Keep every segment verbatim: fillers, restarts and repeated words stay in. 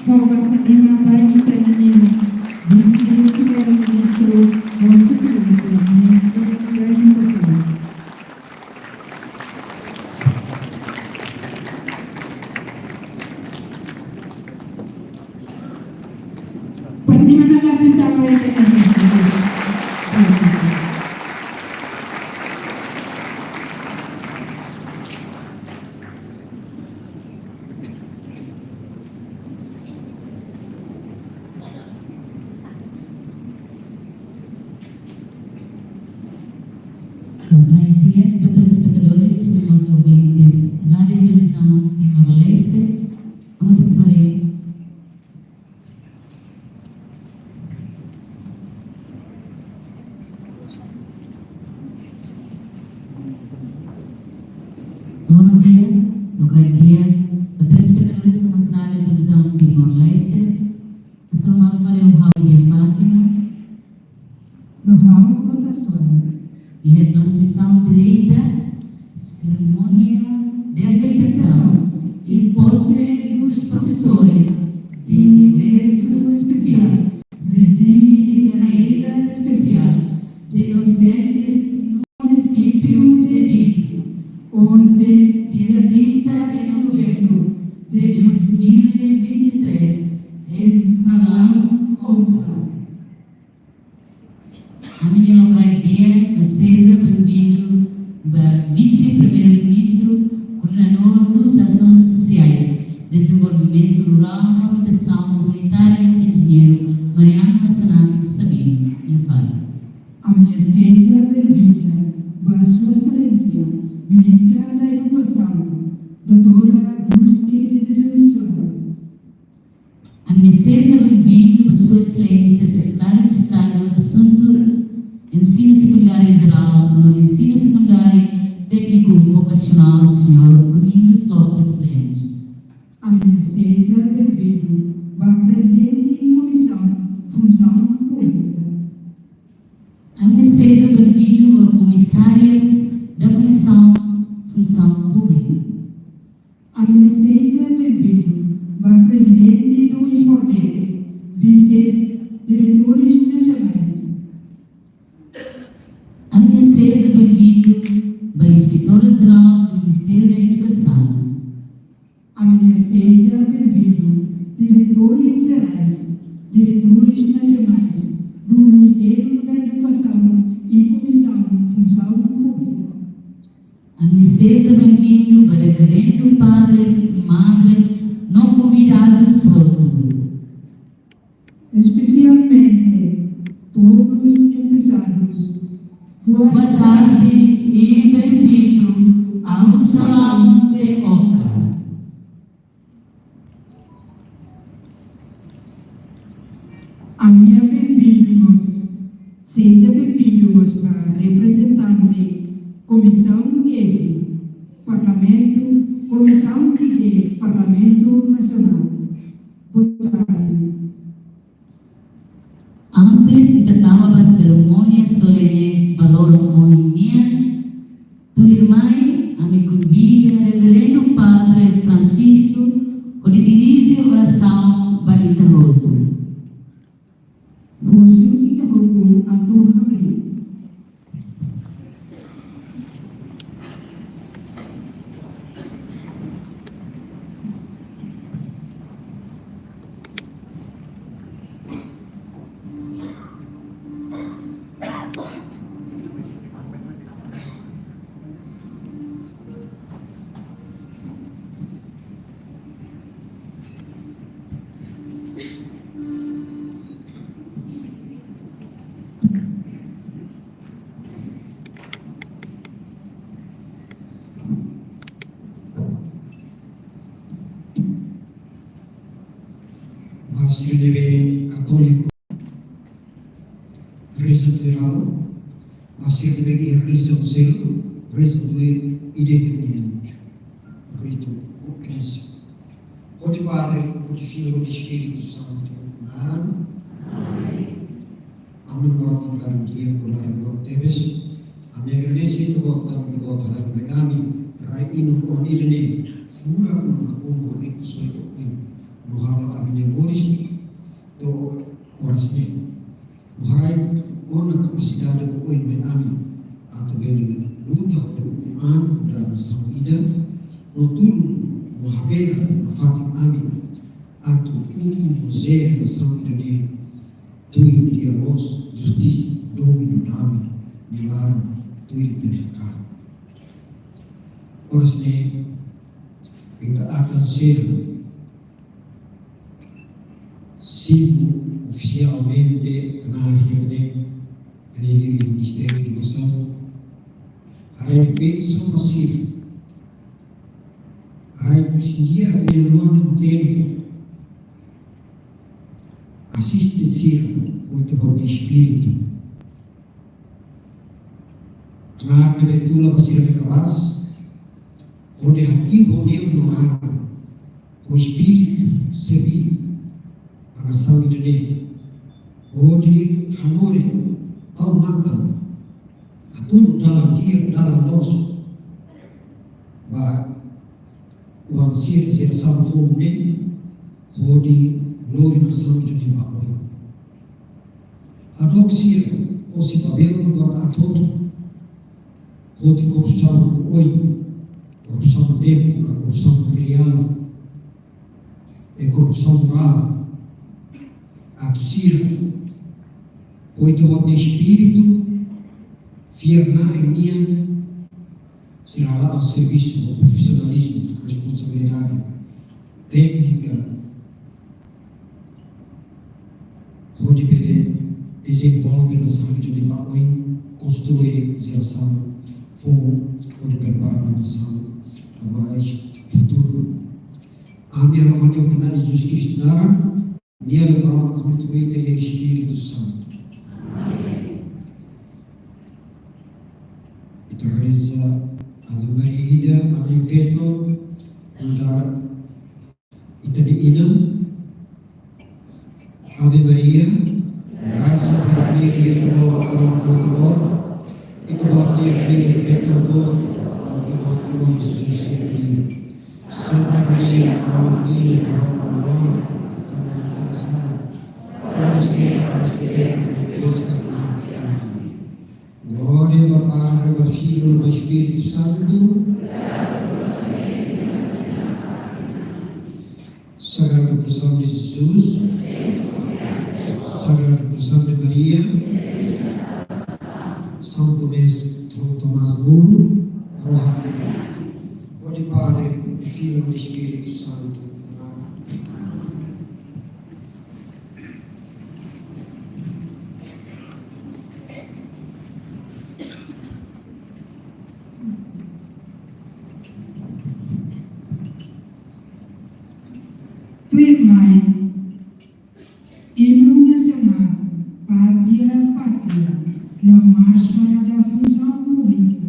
Fó basa liman ba ita-nia Vise Primeiru-Ministru, Vossa Exelénsia, Ministru da Edukasaun. Pois, liman ba ita-nia Vise Primeiru-Ministru. Bom dia, ba telespetadores, no mós ouvintes Rádiu Televizaun Timor-Leste, ontem falei. Bom dia, bom dia, ba telespetadores, no mós Rádiu Televizaun Timor-Leste. Hasoru malu fali ho ha'u, Lídia Fátima. No ha'u, Rosa Soares. Iha transmisaun direta, serimónia de asesiñasaun e pose dos profesores de ingresu espesiál, rejime de karreira espesiál de dosentes no munisípiu de Dili, ohin, dia trinta de novembro de dois mil e vinte e três, em Salaun Oka. Ami-nia lokraik di'ak, no seja benvindu ba Vise Primeiru-Ministru, Koordenadór dos Asuntus Sosiais, Dezenvolvimentu Rurál no Abitasaun Komunitária, Enjeñeiru Mariano Hassanati Sabino, nia fala. Ami-nia seja benvinda ba Sua Exelénsia, Ministra da Edukasaun, doutora Dulce de Jesus Soares. Ami-nia seja benvindu ba Sua Exelénsia, Sekretáriu de Estadu Asuntu Ensinu Sekundáriu Jerál no Ensinu Sekundáriu Tékniku Vokasionál, Señór Domingos Lopes Lemos. Ami-nia seja benvindu ba Prezidente Komisaun Funsaun Públika. Ami-nia seja benvindu ba Komisárias da Komisaun Funsaun Públika. Ami-nia seja benvindu ba Prezidente do INFORDEPE, Vises Diretores Nasionais. Ami-nia seja benvindu ba Inspetora Jerál do Ministériu da Edukasaun. Ami-nia seja benvindu Diretores Jerais, Diretores Nasionais do Ministériu da Edukasaun e Komisaun Funsaun Públika. Ami-nia seja benvindu ba Reverendu Padres, Madres no konvidadus hotu. Espesialmente todos empresários. Boa tarde e bem-vindo ao Salaun de Oka. Ami-nia benvindu mós, seja benvindu mós ba reprezentante Komisaun F, Parlamentu, Komisaun T, Parlamentu Nasionál. Boa tarde. Antes ita tama ba serimónia solene ba loron ohin nian, tuirmai ami konvida Reverendu Padre Francisco hodi dirije orasaun ba ita hotu. Husu ita hotu atu hamriik. Ba sira ne'ebé katóliku, reza tuir ha'u. Ba sira ne'ebé iha relijiaun seluk, reza tuir ida-idak nian. Ritu Eukarístiku. Hodi Padre, hodi Filho, hodi Espíritu Santu naran. Amen. Amen. Barak laran di'ak, laran boot tebes. Ami agradese Ita-Boot tanba Ita-Boot haraik mai ami rai-inuk oan ida-ne'e, furak ona umur rikusoin oioin. no halo ami-nia moris to'o oras ne'e. No haraik ona kapasidade oioin mai ami atu bele luta hodi ukun an nu'udar nasaun ida, no tulun no habelar nafatin ami atu ukun no jere nasaun ida-ne'e tuir di'ak loos, justisa, domin no dame nia laran tuir ita-nia hakarak. Oras ne'e, ita atan sira simu ofisialmente knaar hirak ne'e, iha Ministériu Edukasaun, haraik bensaun ba sira, haraik husi di'ak nia luan ne'e matenek, asiste sira, Ita-Boot nia espíritu. Knaar ne'ebé tula ba sira-nia kabaas, hodi hati ho neon no laran, ho espíritu serbí ba nasaun ida-ne'e, hodi hanorin tau matan, atu dalan di'ak, dalan loos ba oan sira, jerasaun foun ne'e, hodi lori nasaun ida-ne'e ba oin. Hadook sira hosi babeun no buat aat hotu, hodi korrupsaun oioin, korrupsaun tempu, ka korrupsaun materiál, i korrupsaun morál. Atu sira, ho Ita-Boot nia espíritu, fiar-na'in nian, sira hala'o servisu ho profisionalizmu, responsabilidade, téknika, hodi bele dezenvolve nasaun ida-ne'e ba oin, konstrui jerasaun foun, hodi prepara nasaun ba futuru. Ami Maromak nia Filho Jesus Kristu naran, Nia Maromak, Maromak Espíritu Santu. Ita reza Ave Maria ida, Maria feto, nu'udar ita-nia inan. Ave Maria, grasa haree Ita-Boot, Ita-Boot, Ita-Boot haree feto dook, Ita-Boot haree Jesus. Santa Maria, Maromak nia Maromak, tanba ita sala. Oras ne'e, oras ne'e, oras ne'e. Glória ba Padre, ba Filho, ba Espíritu Santu. Sagrado Coração de Jesus, Sagrado Coração de Maria, São Tomé, São Tomás Moro, Rohan Dea. Glória Padre, Filho e Espíritu Santo. Tuirmai, inu nasionál, Pátria, Pátria, no Marcha da Função Pública,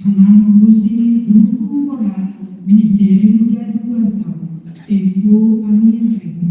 hananu husi grupu korál Ministériu da Edukasaun, tempu ami entrega.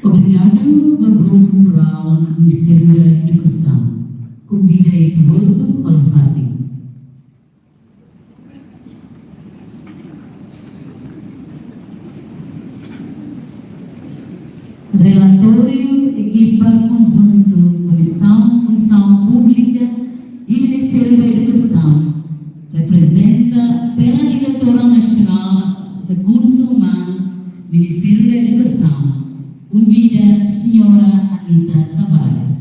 Obrigadu ba grupu rurál Ministériu da Edukasaun. Konvida ita hotu halo fatin. Relatóriu ekipa konjuntu Komisaun Funsaun Públika e Ministériu da Edukasaun, reprezentadu pela Diretora Nasionál Rekursus Umanus, Ministériu da Edukasaun, konvida señora Anita Tavares.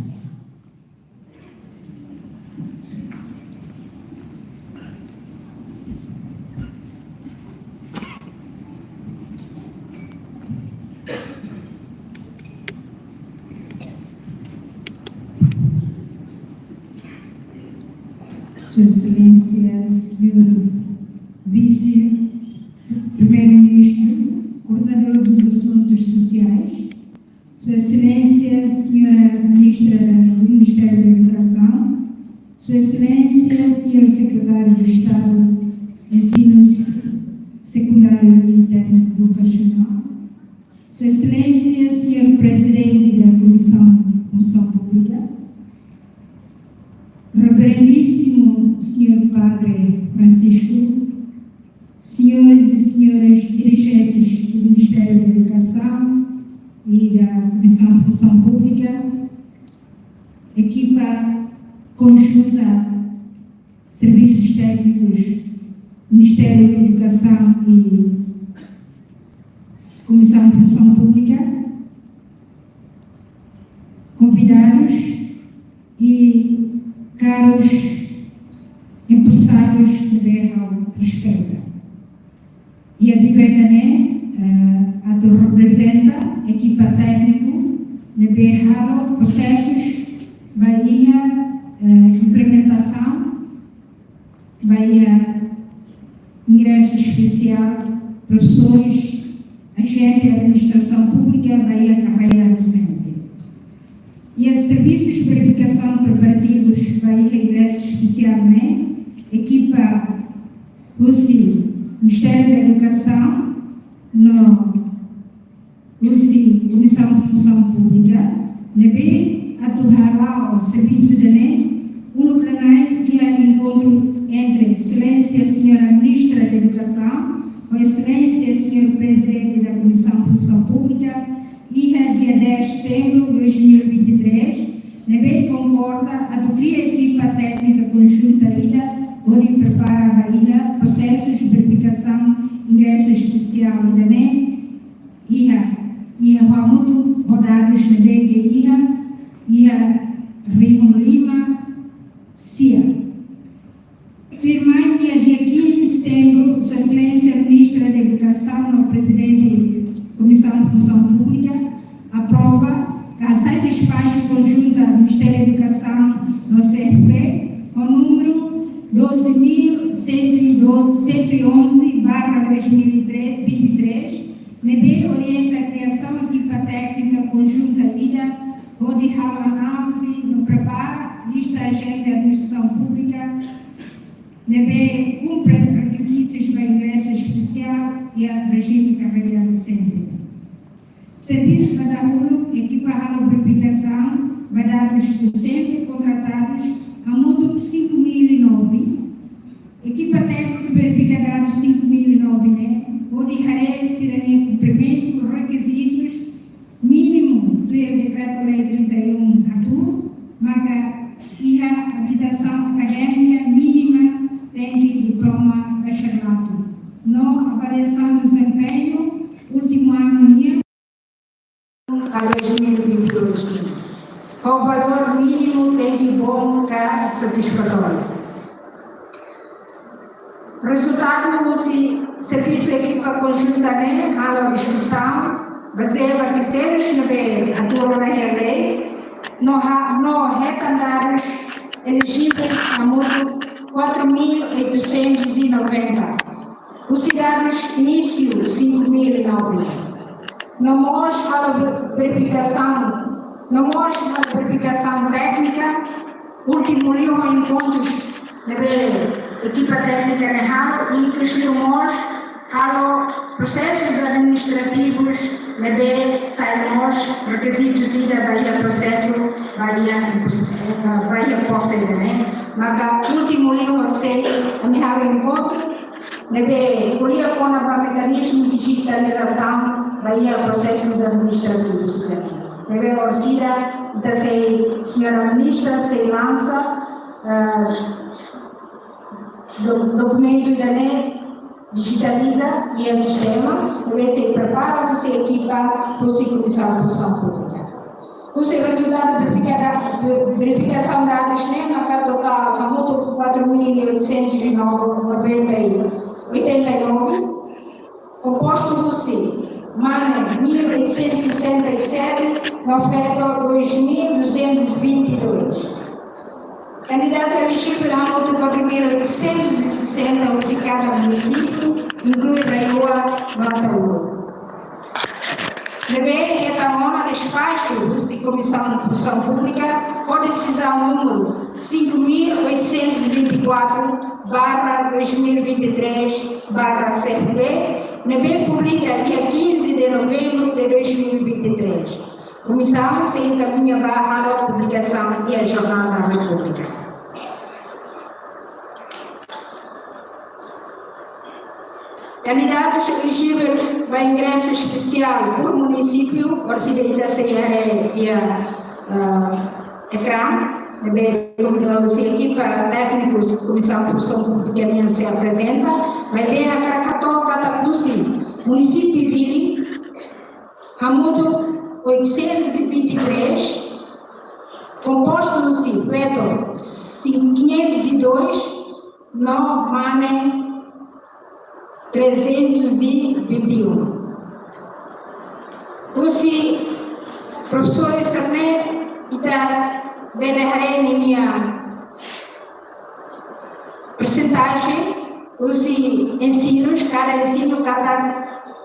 Sua Exelénsia, señór Vise-Primeiru-Ministru, Koordenadór dos Asuntus Sosiais, Sua Exelénsia, señora Ministra da, do Ministério da Educação, Sua Exelénsia, señór Sekretáriu de Estadu Ensinu Sekundáriu e Tékniku Vokasionál, Sua Exelénsia, señór Prezidente da Komisaun Funsaun Públika, Reverendíssimo señór Padre Francisco, señores e señoras dirigentes do Ministério da Educação e da Comissão de Função Pública, equipa conjunta, serviços técnicos, Ministério da Educação e Comissão de Função Pública, convidados, e karus empresárius de Berrau Respeita. Iha biban ida-ne'e, eh, atu reprezenta ekipa tékniku ne'ebé halo prosesus ba iha, eh, implementasaun ba iha ingresu espesiál profesores, ajente de administrasaun públika ba iha karreira dosente. Iha servisus verifikasaun preparativus ba iha ingresu espesiál ne'e, ekipa husi Ministériu Edukasaun no husi Komisaun Funsaun Públika ne'ebé atu hala'o servisu ida-ne'e, uluk danai iha enkontru entre Exelénsia Señora Ministra de Edukasaun ho Exelénsia Señór Prezidente da Komisaun Funsaun Públika, iha dia dez de setembro de dois mil e vinte e três, ne'ebé konkorda atu kria ekipa téknika konjunta ida hodi prepara ba iha prosesus verifikasaun ingresu espesiál ida-ne'e, iha, iha hamutuk ho dadus ne'ebé ke iha, iha rihun lima sia. Tuirmai iha dia quinze de setembro, Sua Exelénsia Ministra de Edukasaun no Prezidente Komisaun Funsaun Públika aprova ka sai despaxu konjunta Ministériu Edukasaun no C F P ho númeru doze mil cento e doze, cento e onze barra dois mil e vinte e três, ne'ebé orienta kriasaun ekipa téknika konjunta ida hodi halo análize no prepara lista ajente administrasaun públika ne'ebé kumpre rekizitus ba ingresu espesiál iha rejime karreira dosente. Servisu ba dahuluk, ekipa halo verifikasaun ba dadus dosente kontratadus hamutuk cinco mil e nove. Ekipa tékniku verifika dadus cinco mil e nove ne'e hodi haree sira-nia kumprimentu rekizitus mínimu tuir Dekretu-Lei trinta e um hatuur, maka iha abilitasaun akadémika mínima tenke diploma bacharelatu. No avaliasaun dezempeñu últimu anu nian, ka dois mil e vinte e dois nian. Ho valór mínimu tenke bom ka satisfatóriu. Rezultadu husi servisu ekipa konjunta ne'e halo diskusaun bazeia ba kritérius ne'ebé hatuur ona iha lei, no ha-, no hetan dadus elijíveis hamutuk quatro mil oitocentos e noventa. Husi dadus inísiu cinco mil e nove. No mós halo ver-, verifikasaun, no mós halo verifikasaun téknika, últimu liu ho enkontrus ne'ebé ekipa téknika ne'e halo, i ikus liu mós halo prosesus administrativus ne'ebé sai mós rekizitus ida ba iha prosesu, ba iha impos-, eh, ba iha posse ida-ne'e. Maka últimu liu ho C E I, ami halo enkontru ne'ebé ko'alia kona-ba mekanizmu dijitalizasaun ba iha prosesus administrativus ida-ne'e. Ne'ebé orsida ita sei, Señora Ministra sei lansa, eh, do-, dokumentu ida-ne'e dijitaliza iha sistema, ne'ebé sei prepara husi ekipa husi Komisaun Funsaun Públika. Husi rezultadu verifikada-, ver-, verifikasaun dadus ne'e maka totál hamutuk quatro mil oitocentos e noventa e, oitenta e nove, kompostu husi mane mil oitocentos e sessenta e sete, no feto dois mil duzentos e vinte e dois. Kandidatu elijível hamutuk quatro mil oitocentos e sessenta husi kada munisípiu, inklui RAEOA no ATAURO. Ne'ebé hetan ona despaxu husi Komisaun Funsaun Públika ho desizaun númeru cinco mil oitocentos e vinte e quatro barra dois mil e vinte e três barra C F P, ne'ebé publika dia quinze de novembro de dois mil e vinte e três. Komisaun sei enkamiña ba halo publikasaun iha Jornál da República. Kandidatus elijível ba ingresu espesiál por munisípiu, orsida ita sei haree iha, ah, ekrán, ne'ebé, eh, husi ekipa tékniku Komisaun Funsaun Públika nian sei aprezenta, maibé hakarak hato'o katak husi munisípiu Dili, hamutuk oitocentos e vinte e três, kompostu husi feto quinhentos e dois, no mane trezentos e vinte e um. Husi profesór sira-ne'e ita bele haree ninia persentajen husi ensinus, kada ensinu, kada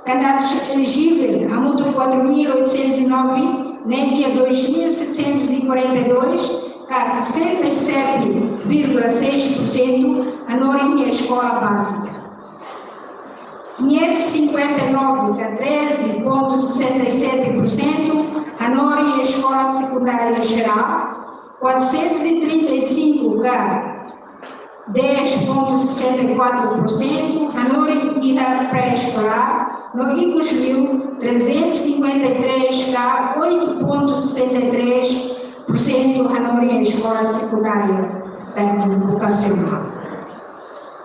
kandidatu elijível, hamutuk quatro mil oitocentos e nove, ne'e iha dois mil setecentos e quarenta e dois, ka sessenta e sete vírgula seis por cento, hanorin iha eskola bázika. Quinhentos e cinquenta e nove, ka treze ponto sessenta e sete por cento, hanorin iha eskola sekundária jerál, quatrocentos e trinta e cinco, ka dez ponto sessenta e quatro por cento, hanorin iha pré-eskolár, no ikusliu trezentos e cinquenta e três, ka oito ponto sessenta e três por cento, hanorin iha eskola sekundária tékniku vokasionál.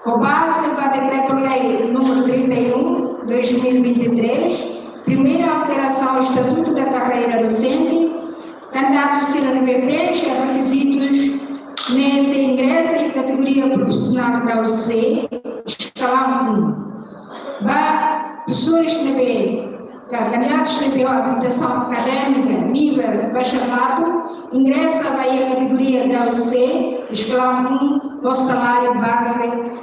Ho baze ba Dekretu-Lei número trinta e um, dois mil e vinte e três, primeira alterasaun Estatutu da Karreira Dosente, kandidatu sira ne'ebé preenxe rekizitus ne'e sei ingresa iha kategoria profisionál grau C, eskalaun um. Ba profesores ne'ebé, ka kandidatu ne'ebé ho abilitasaun akadémika nivel bacharelatu, ingresa ba iha kategoria grau C, eskalaun um, ho saláriu baze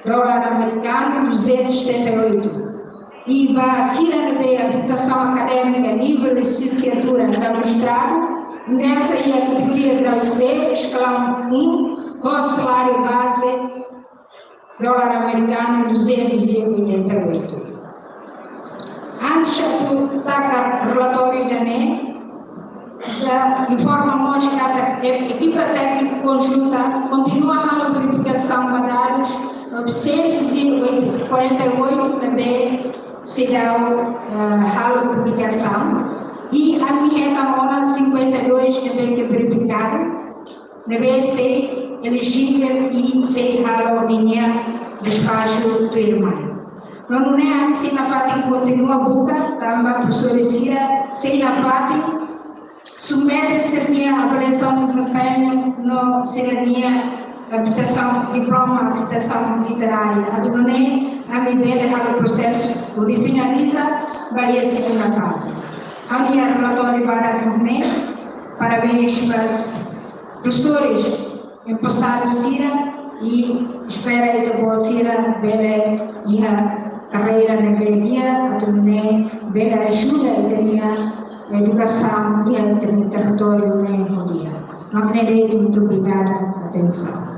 dolar amerikanu duzentos e setenta e oito. I ba sira ne'ebé abilitasaun akadémika nivel lisensiatura ka mestradu, ingresa iha kategoria grau C, eskalaun um, ho saláriu baze dolar amerikanu duzentos e oitenta e oito. Antes atu taka relatóriu ida-ne'e, ita informa mós katak e-, ekipa téknika konjunta kontinua halo verifikasaun ba dadus novecentos e quarenta e oito ne'ebé seidauk, eh, halo publikasaun. I ami hetan ona cinquenta e dois ne'ebé ke verifikadu, ne'ebé sei elijível i sei halo ninia despaxu tuirmai. No nune'e ami sei nafatin kontinua buka, tanba profesór sira sei nafatin submete sira-nia avaliasaun dezempeñu no sira-nia abilitasaun, diploma abilitasaun literária. Atu nune'e ami bele halo prosesu hodi finaliza ba iha segunda faze. Ami-nia relatóriu badak ne'e, parabéns ba profesores emposadu sira i espera ita-boot sira bele iha karreira ne'ebé di'ak, atu nune'e bele ajuda ita-nia edukasaun iha ita-nia territóriu ne'e ho di'ak. Mak ne'e de'it, muito obrigada, atensaun.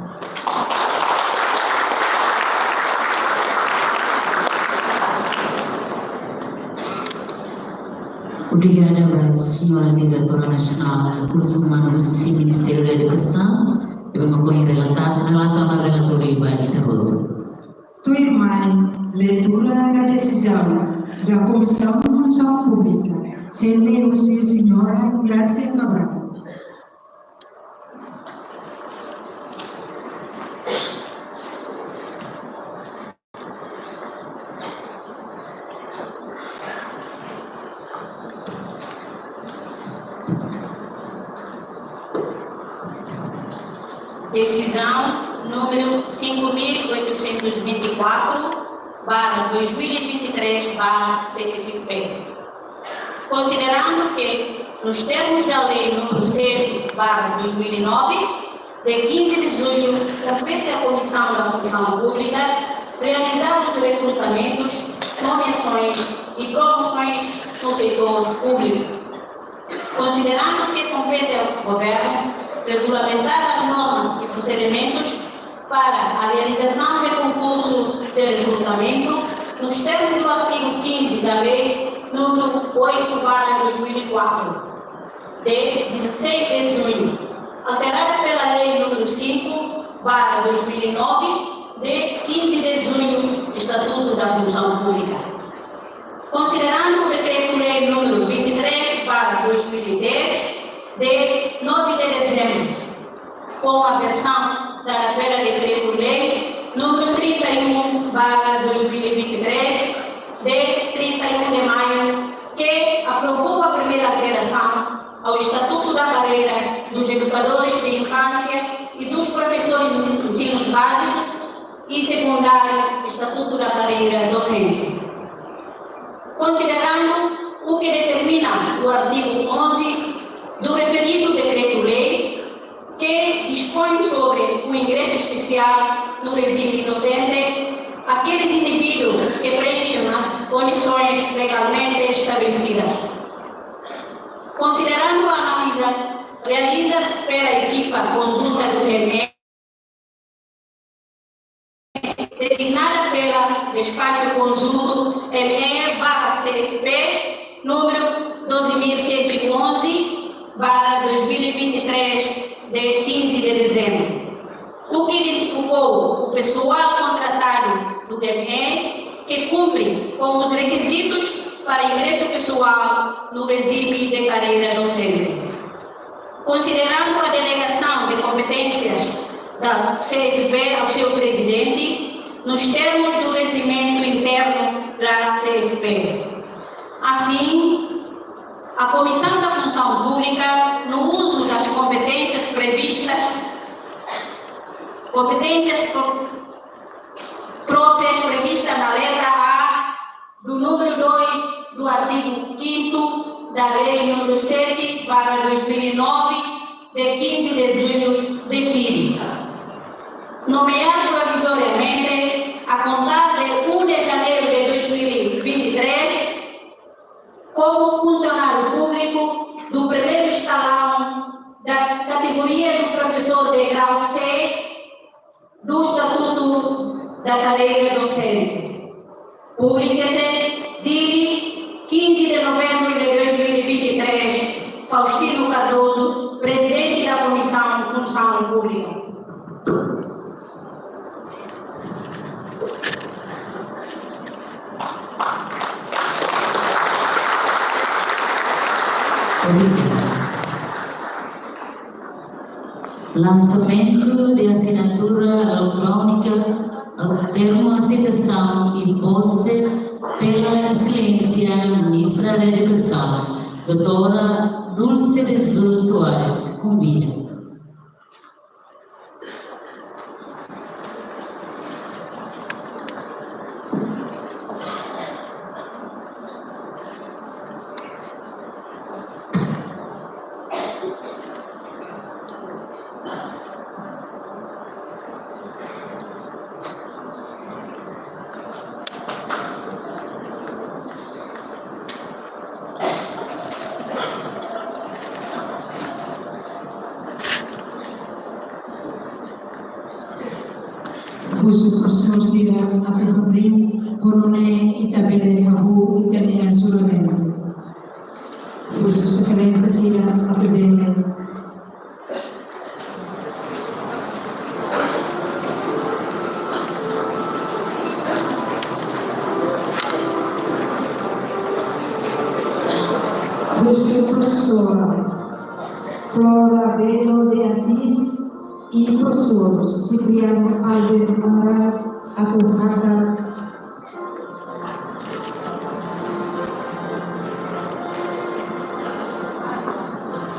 Obrigada ba Señora Diretora Nasionál Rekursus Umanus husi Ministériu Edukasaun, ne'ebé mak ohin relata, relata ba relatóriu ba ita hotu. Tuirmai, leitura da desizaun da Komisaun Funsaun Públika, sei lee husi Señora Gracia Cabral. Desizaun número cinco mil oitocentos e vinte e quatro barra dois mil e vinte e três barra C F P. Considerando que, nos termos da Lei número sete barra dois mil e nove, de quinze de junho, compete à Comissão da Função Pública realizar os recrutamentos, nomeações e promoções no setor público. Considerando que compete ao Governo regulamentar as normas e procedimentos para a realização de concurso de recrutamento, nos termos do artigo quinze da Lei número oito barra dois mil e quatro, de dezasseis de junho, alterada pela Lei número cinco barra dois mil e nove, de quinze de junho, Estatuto da Função Pública. Considerando o Decreto-Lei número vinte e três barra dois mil e dez, de nove de dezembro, com a versão da Primeira Decreto-Lei número trinta e um barra dois mil e vinte e três, de trinta e um de maio, que aprovou a primeira alteração ao Estatuto da Carreira dos Educadores de Infância e dos Professores de Ensinos Básicos, e secundáriu, Estatuto da Carreira Docente. Konsiderando o que determina o artigo onze do referido decreto-lei, que dispõe sobre o ingresso especial no regime docente, aqueles indivíduos que preenchem as condições legalmente estabelecidas. Considerando a análise realizada pela equipa conjunta do M E, designada pelo Despacho Conjunto M E barra C F P, número doze mil cento e onze barra dois mil e vinte e três, de quinze de dezembro, o que identificou o pessoal contratado do M E que cumpre com os requisitos para ingresso pessoal no regime de carreira docente. Considerando a delegação de competências da C F P ao seu presidente, nos termos do regimento interno da C F P. Assim, a Comissão da Função Pública, no uso das competências previstas, competências pro-, próprias previstas na letra A do número dois do artigo quinto da Lei número sete barra dois mil e nove, de quinze de junho, decide nomear provisoriamente, a contar de um de janeiro de dois mil e vinte e três, como funcionário público do primeiro escalão da categoria do professor de grau C do Estatuto da Carreira Docente. Publica-se dia quinze de novembro de dois mil e vinte e três, Faustino Cardoso, presidente da Comissão Função Pública. Obrigada. Lançamento de assinatura eletrônica ao termo aceitação e posse pela Exelénsia Ministra da Educação, doutora Dulce de Jesus Soares. Convida. Husu profesór sira atu habriu, ho nune'e ita bele hahú ita-nia juramentu. Husu Sua Exelénsia sira atu bele. Husu profesora Flora Belo de Assis i profesór Cipriano Alves Amaral atu hakat.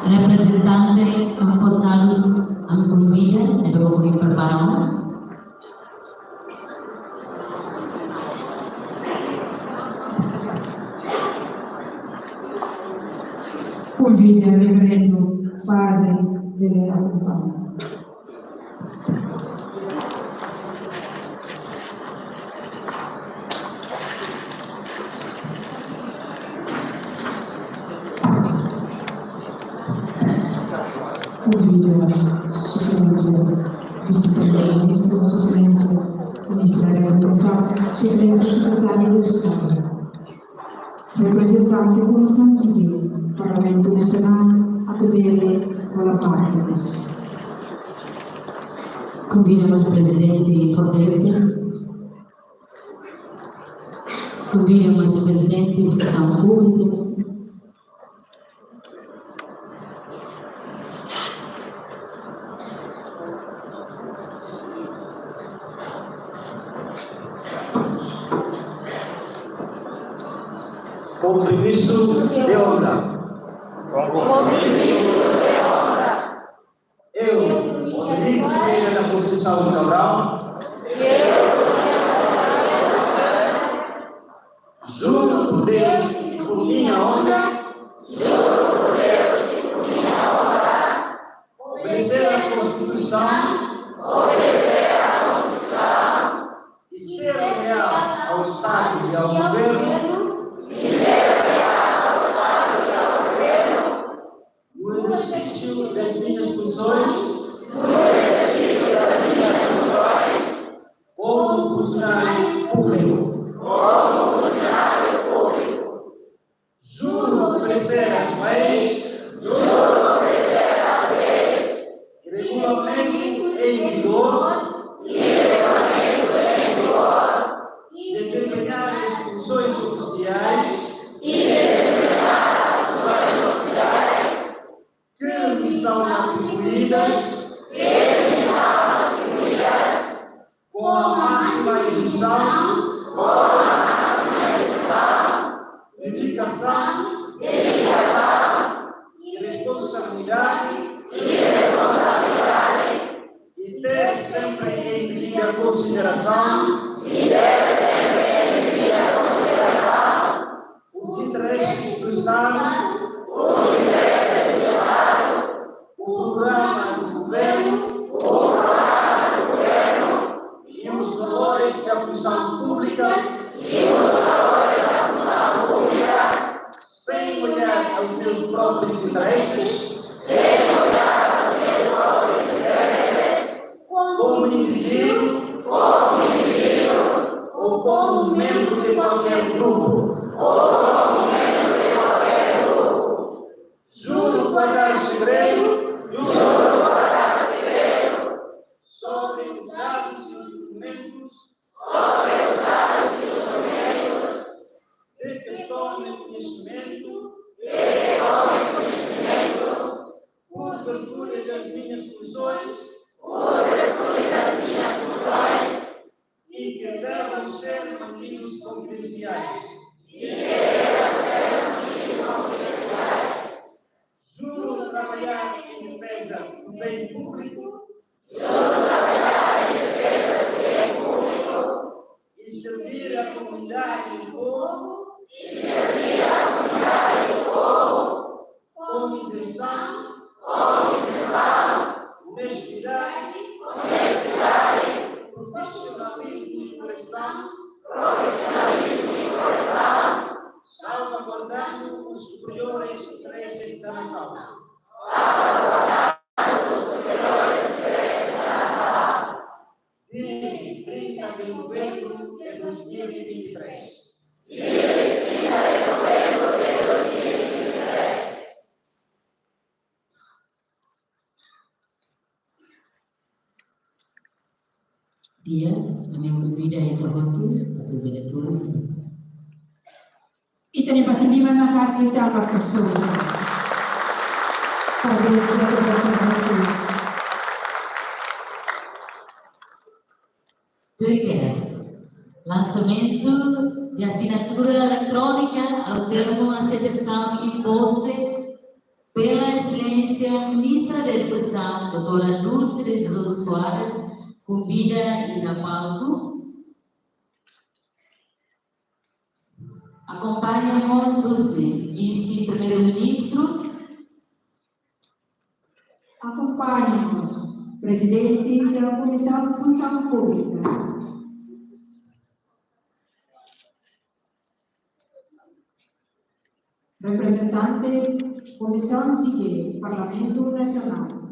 Reprezentante empossadus, ami konvida, ne'ebé ohin prepara ona. Konvida Reverendu Padre Dele akompaña. Konvida Sua Exelénsia Vise-Primeiru-Ministru, Sua Exelénsia Ministru da Edukasaun, Sua Exelénsia Sekretáriu Estadu. Reprezentante Komisaun Sivíl, Parlamentu Nasionál, atu bele hola parte mós. Konvida mós Prezidente Fordep. Konvida mós Prezidente Funsaun Públika. Kompromisu de onra. Kompromisu de onra. Eu, Rodrigo Pereira da Conceição Cabral. Eu, Juro por Deus e por minha honra. Juro por Deus e por minha honra. Obedecer à Constituição. Obedecer à Constituição. E ser leal ao Estado e ao governo. E ser leal ao Estado e ao governo. No exercício das minhas funções. No exercício das minhas funções. Como funcionário público. Como funcionário público. Juro obedecer às leis. Juro obedecer às leis. Regulamento em vigor. E regulamento em vigor. E desempenhar as funções oficiais. E desempenhar as funções oficiais. Que me são atribuídas. Que me são atribuídas. Com a máxima isenção. Com a máxima isenção. Dedicação. Dedicação. E responsabilidade. E responsabilidade. E ter sempre em devida consideração. E ter sempre em devida consideração. Os interesses do Estado. Os interesses do Estado. O programa do governo. O programa do governo. E os valores da função pública. E os valores da função pública. Sem olhar aos meus próprios interesses. Sem olhar aos meus próprios interesses. Como indivíduo. Como indivíduo. Ou como membro de qualquer grupo. Ou como membro de qualquer grupo. Juro guardar segredo. Juro guardar segredo. Sobre os dados e os documentos. Sobre os dados e os documentos. De que tome conhecimento. De que tome conhecimento. Por virtude das minhas funções. Por virtude das minhas funções. E que devem ser mantidos confidenciais. E que devem ser mantidos confidenciais. Juro trabalhar em defesa do bem público. Juro trabalhar em defesa do bem público. E servir a comunidade e o povo. E servir a comunidade e o povo. Com isenção. Com isenção. Honestidade. Honestidade. Profissionalismo e correção. Profissionalismo e correção. Salvaguardando os superiores interesses da nação. Salvaguardando os superiores interesses da nação. Dia vinte e três de novembro de dois mil e vinte e três. Dia vinte e três de novembro de dois mil e vinte e três. Di'ak, ami konvida ita hotu atu bele turun. Ita-nia basa liman maka'as liután ba profesór. Parabéns ba profesór. Tuir kedas, lançamento de assinatura eletrónica ao termo aceitação e posse pela Exelénsia Ministra da Edukasaun, doutora Dulce de Jesus Soares, konvida iha palku. Akompaña mós husi Vise-Primeiru-Ministru. Akompaña mós Prezidente da Komisaun Funsaun Públika. Reprezentante Komisaun G G, Parlamentu Nasionál.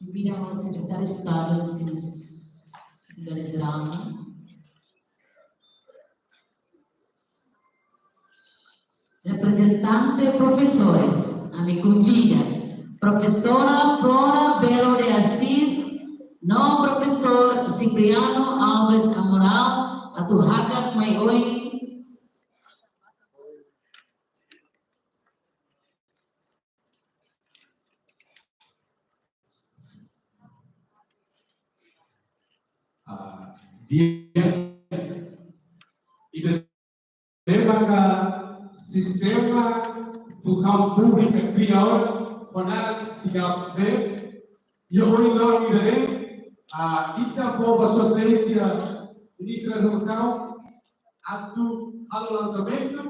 Konvida mós Sekretáriu Estadu, Sekretáriu Jerál. Reprezentante profesores, ami konvida Profesora Flora Belo de Assis, no Profesór Cipriano Alves Amaral, atu hakat mai oin. Ah, di'ak, ita haree maka Sistema Funsaun Públika kria ona ho naran SIGAP B, i ohin loron ida-ne'e, ah, ita fó ba Sua Exelénsia Ministra Edukasaun atu halo lansamentu,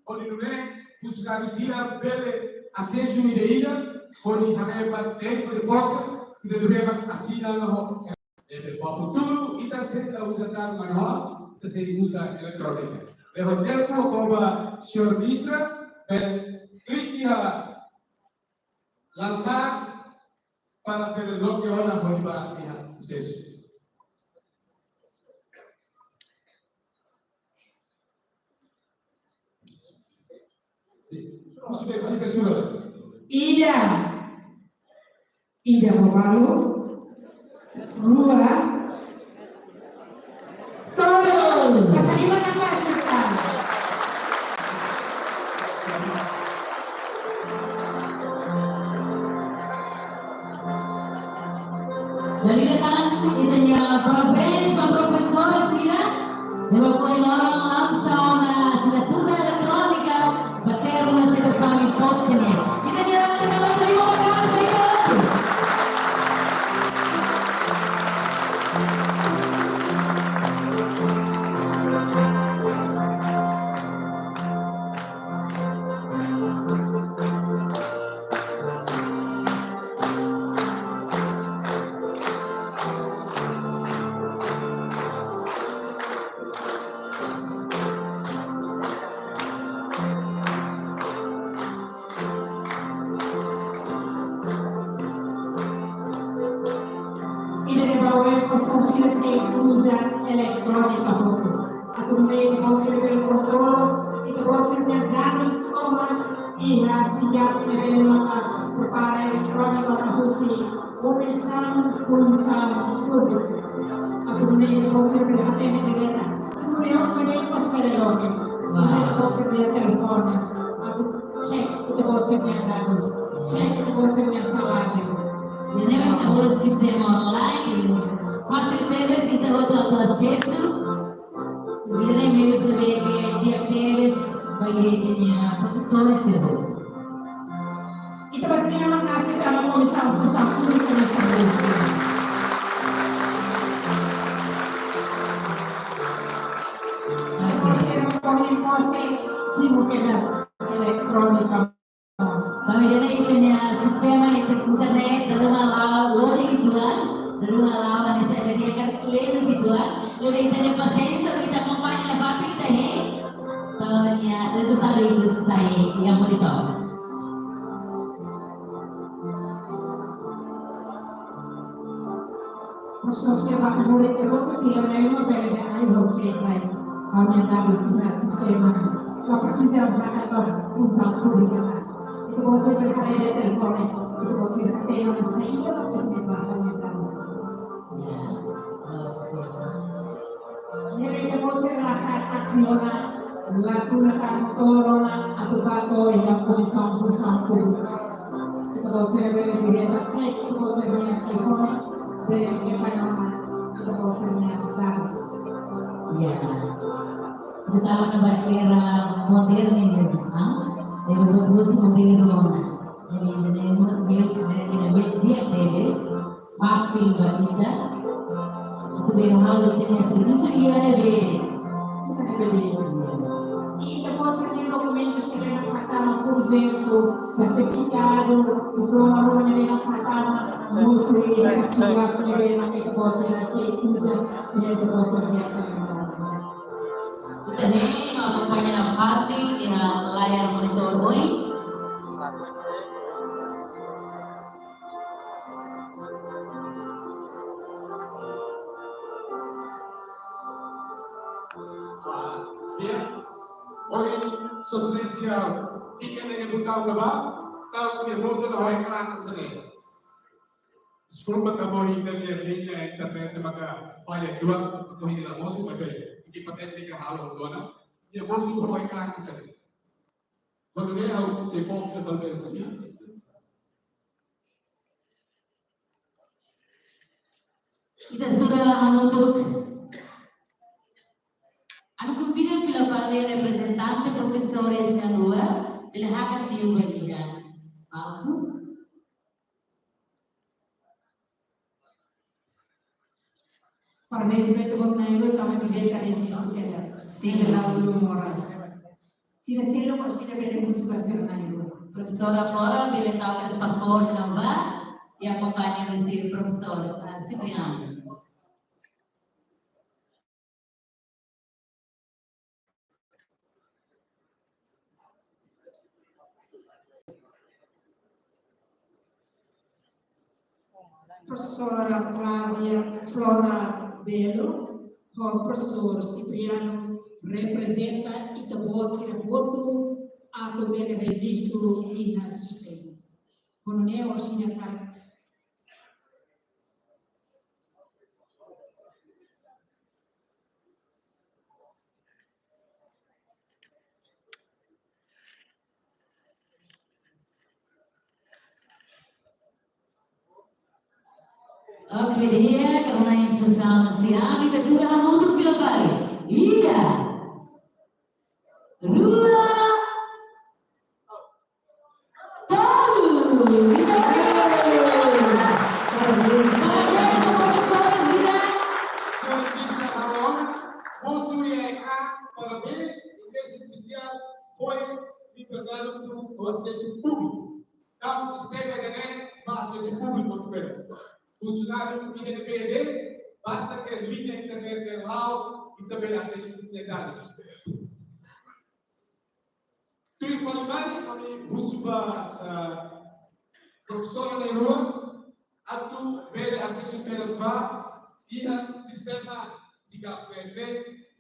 hodi nune'e funsionáriu sira bele asesu ida-idak, hodi haree ba tempu depois, ida nune'e ba asina no ho. Ebe, ba futuru, ita sei la uza tan manuál, ita sei uza eletrónika. Leva tempu, kona-ba señór Ministra, bele klik iha lansar para bele loke ona hodi ba iha asesu. Ida. Ida ho balu. Rua. Tolu. Pasa lima na kasih. Dala ida tan, ita-nia parabéns ba profesór sira, ne'ebé ohin loron lansa ona asinatura eletrónika, ba termu aseitasaun impostu nian. Ita-nia atu tama salimo ba kasa, ita atu. Ida-ne'e ba oin profesór sira sei uza eletrónika hotu. Atu nune'e ita-boot sira bele kontrola ita-boot sira-nia dadus tomak iha SIGAP ne'ebé maka prepara eletrónika ona husi Komisaun Funsaun Públika. Atu nune'e ita-boot sira bele hatene direta. Tudo é uma vez para o homem. Mas ita-boot sira bele telefone. Atu cek ita-boot sira-nia dadus. Cek ita-boot sira-nia saláriu. Ida-ne'e mak ita bolu sistema online. Fasil tebes ita hotu atu asesu. Ida-ne'e meius ne'ebé di'ak tebes ba ita-nia profesór sira. Ita basa nia maka'as ba Komisaun Funsaun Públika nia servisu. Oke. Kami masih sibuk ya, eletrónika. Kami dari ita-nia sistema internet, dala ruma la'o load uitoan, dala ruma la'o hanesan ida-ne'e kan pleno uitoan. Jadi ita-nia pasiénsia, ita akompaña ba ita, he. To'o nia rezultadu ita sai iha monitor. Profesór sira ba murid ke buku tidak lain membeda ai hojek lain. Kami yang tahu sisa sistema. Kau presiza ba kau pun satu di mana. Ita-boot sira bele haree iha telefone. Ita-boot sira hatene ona saida mak ita-nia bahan yang tahu. Ya, terus, ya. Ne'ebé ita-boot sira la sa'e taksi ona, la tuna karru motór ona, atu bá to'o iha Komisaun Funsaun Públika. Ita-boot sira bele direta cek ita-boot sira-nia telefone, bele cek ona ita-boot sira-nia dadus. Ya. Ita tau ona ba era modernizasaun, era buat modernu ona. Jadi, ida-ne'e mós meius ne'ebé ita bele di'ak tebes, fasil ba ita atu bele halo ita-nia servisu iha ne'ebé. Ita-boot sira-nia dokumentus ne'ebé mak hatama, por ezemplu, sertifikadu, diploma ruma ne'ebé mak hatama, mós iha SIGAP ne'ebé mak ita-boot sira sei uza iha ita-boot sira-nia traballu. Ita-nia akompaña nafatin iha layar monitor oin. Ya, ohin Sua Exelénsia, ika ne'e butaun ne'ebá, tau nia mosu la hoi karak sene. Deskulpa, tanba ohin ita-nia liña internet maka falla dua, ohin la mosu, maibé ekipa téknika halo dona. Nia mosu hoi karak sene. Kuandu nia hau sei bom ke falbel sini. Ita sudah hamutuk. Ami konvida fila fali reprezentante profesores nian. Parabéns ba ita-boot na'in-rua, tanba direta rejistu kedas. Sin. Lalu moras. Sira seluk, sira bele husu ba sira na'in-rua. Profesora Flora, bele tau kedas password ne'ebá, i akompaña husi profesór, ah, Cipriano. Profesora Flávia, Flora Belo, ho profesór Cipriano, reprezenta ita-boot sira hotu atu bele rejistu iha sistema. Ho nune'e orsida ka Oke, di'ak, karena instituisaun siap, ita sira hamutuk fila fali. Ida, rua, tolu. Ita beri. Parabéns, profesór sira. Señór Mister Harold, mosu iha ekrán, parabéns, inglés espesiál, foi libertadu por asesu públiku. Entaun, sistema ida-ne'e ba asesu públiku, kompanheiru. Funsionáriu ida de P D, basta ke liña internet ne'e la'o, i tanba asesu iha dadus. Tuir fali mai, ami husu ba sá profesór na'in-rua, atu bele asesu kedas ba iha sistema SIGAP ne'e,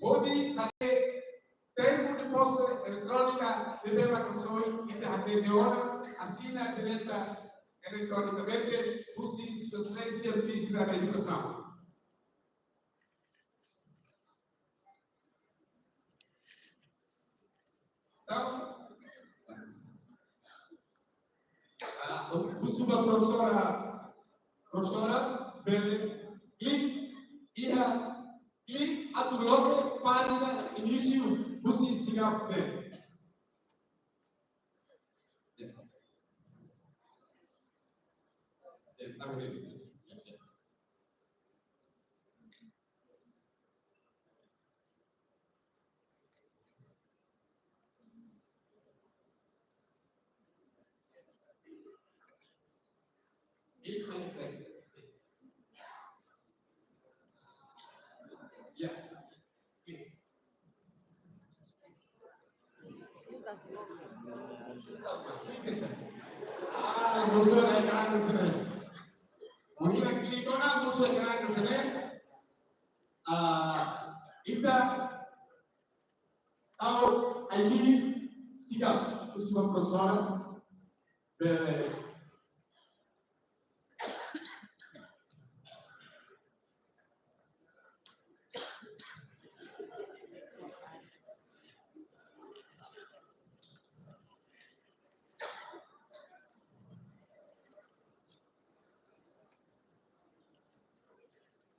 hodi hatene termu de posse eletrónika ne'ebé mak soin ita hatene ona, asina direta elektronikamente, husi Sua Exelénsia Ministra da Edukasaun. Entaun, ah, husu ba profesora, profesora, bele klik iha, klik atu loke pájina inísiu husi SIGAP ne'e. Ya. Ya, tá bem. Ya, ya. Ya. Ah, mosu iha ekrán sira-ne'e. Bainhira klik ona, mosu iha ekrán sira-ne'e. Ah, ita tau I D SIGAP, husu ba profesora, bele.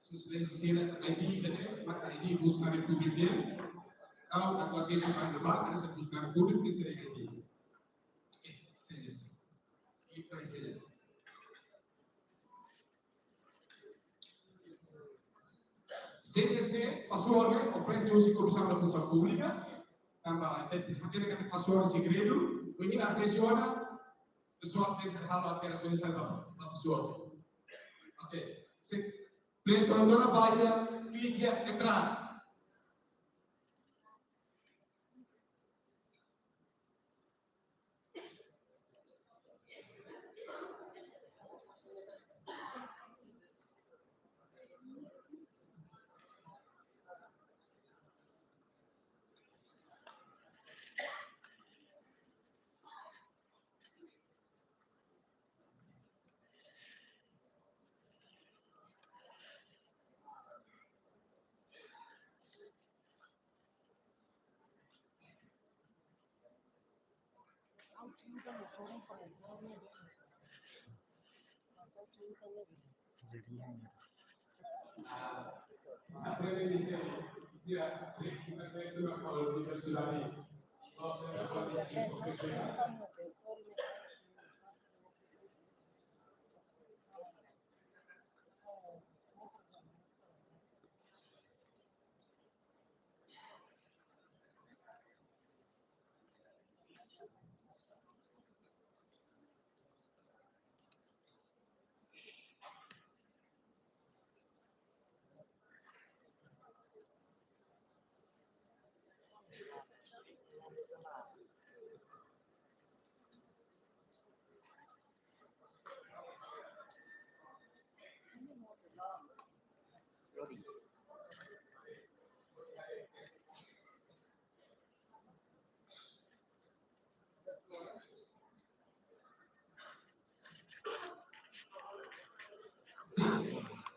Sua Exelénsia sira I D ida-ne'e, maka I D funsionáriu públiku nian. Entaun, atu asesu ba ne'ebá, hanesan funsionáriu públiku, tenke ser I D. Oke, Sua Exelénsia. Klik ba Sua Exelénsia. Sua Exelénsia, password ne'e oferese husi Komisaun da Funsaun Públika. Tanba, eh, hatene katak password segredu, bainhira asesu ona, pesoál tenke ser halo alterasaun ba, ba password. Oke, se Play Store dona baja, klik iha entrar. Sin.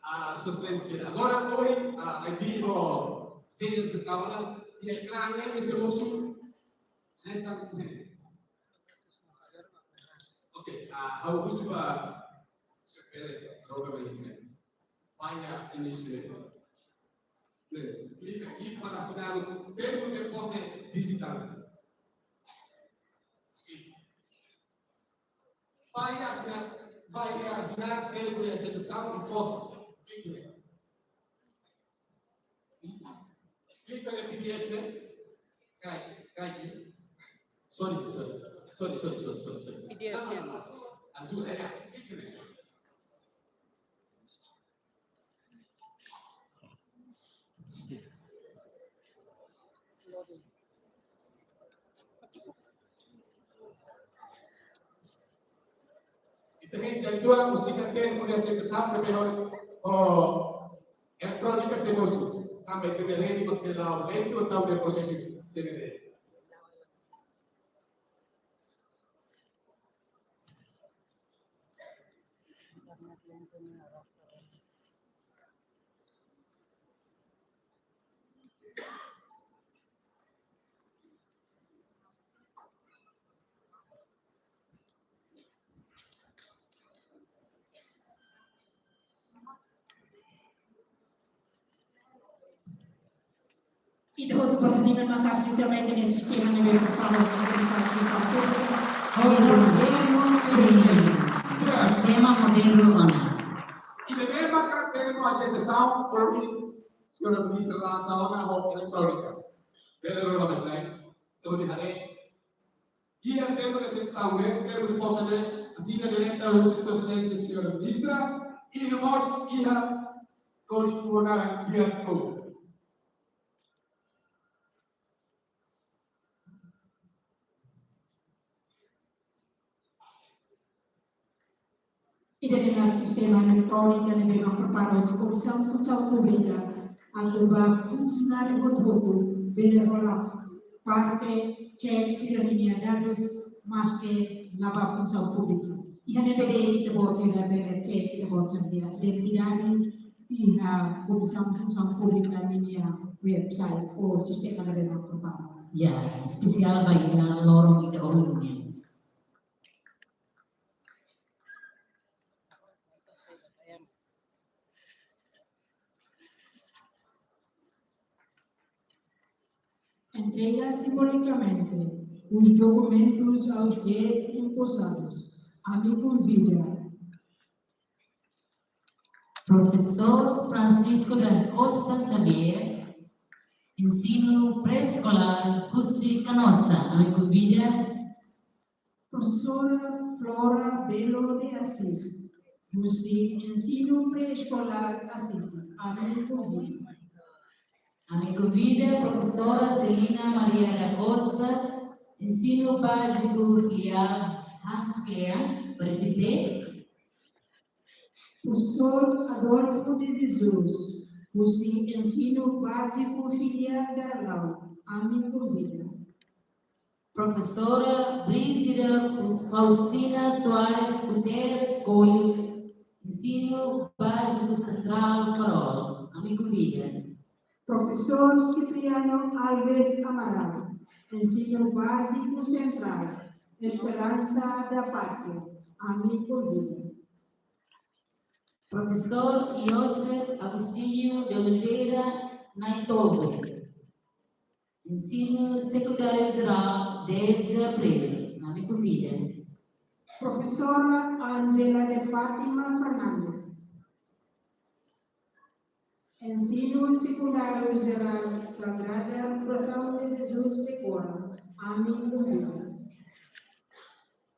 Ah, Sua Exelénsia. Agora, ohin, ah, I D no sales kawan, ya, kerana ini semua su, nesa, ok, ah, ha'u husu ba, sepele, roga ba ini. Vaya inisiativa. Klika aqui para assinar o termo de posse digital. Vaya assinar, vaya assinar termo de aceitação de posse. Klika. Klika na P D F ne'e. Cai, cai aqui. Sorry, sorry. Sorry, sorry, sorry, sorry, sorry. P D F ne'e. Azul, é, é. Klika ne'e. Ita hein ita-nia múzika termo de aceitação, pero, oh, eletrónika sei mosu. Tanba ita-nia rede, mas sei la, rede, ou tal de prosesu, sei de. Ita hotu basa liman maka'as liutamente iha sistema ne'ebé prepara husi Komisaun Funsaun Públika. Sim. Sistema modernu ona. Ida-ne'e maka termo aceitasaun, por señora ministra, lansa ona ho eletrónika. Bele rona mai, tuir haree. Iha termo de aceitasaun ne'e, termo de posse ne'e, asina direta husi Sua Exelénsia Señora Ministra, i no mós iha kódigu ona Q R Code. Ida-ne'e mak sistema eletróniku ne'ebé mak prepara husi Komisaun Funsaun Públika, atu ba funsionáriu hotu-hotu bele hola parte cek sira-nia dadus maske la ba Funsaun Públika. Iha ne'ebé de'it ita-boot sira bele cek ita-boot sira-nia identidade iha Komisaun Funsaun Públika nia website ou sistema ne'ebé mak prepara. Ya, espesiál ba ita loron ida ohin nian. Entrega simbolicamente os documentos aos dez empossados. Ami konvida Profesór Francisco da Costa Xavier, ensinu pré-eskolár husi Canossa. Ami konvida Profesora Flora Belo de Assis, husi ensinu pré-eskolár Assis. Ami konvida. Ami konvida Profesora Celina Maria da Costa, ensinu báziku filiál Hans Klean, para repete. Profesór Adolfo de Jesus, husi ensinu báziku filiál Darlau. Ami konvida. Profesora Brígida Faustina Soares Guterres Coelho, ensinu báziku sentrál Farol. Ami konvida. Profesór Cipriano Alves Amaral, ensinu báziku sentrál Esperança da Pátria. Ami konvida. Profesór José Agostinho de Oliveira Naitobe, ensinu sekundáriu jerál, dez de abril. Ami konvida. Profesora Ángela de Fátima Fernandes, ensinu sekundáriu jerál Sagrada Coração de Jesus Becora. Ami konvida.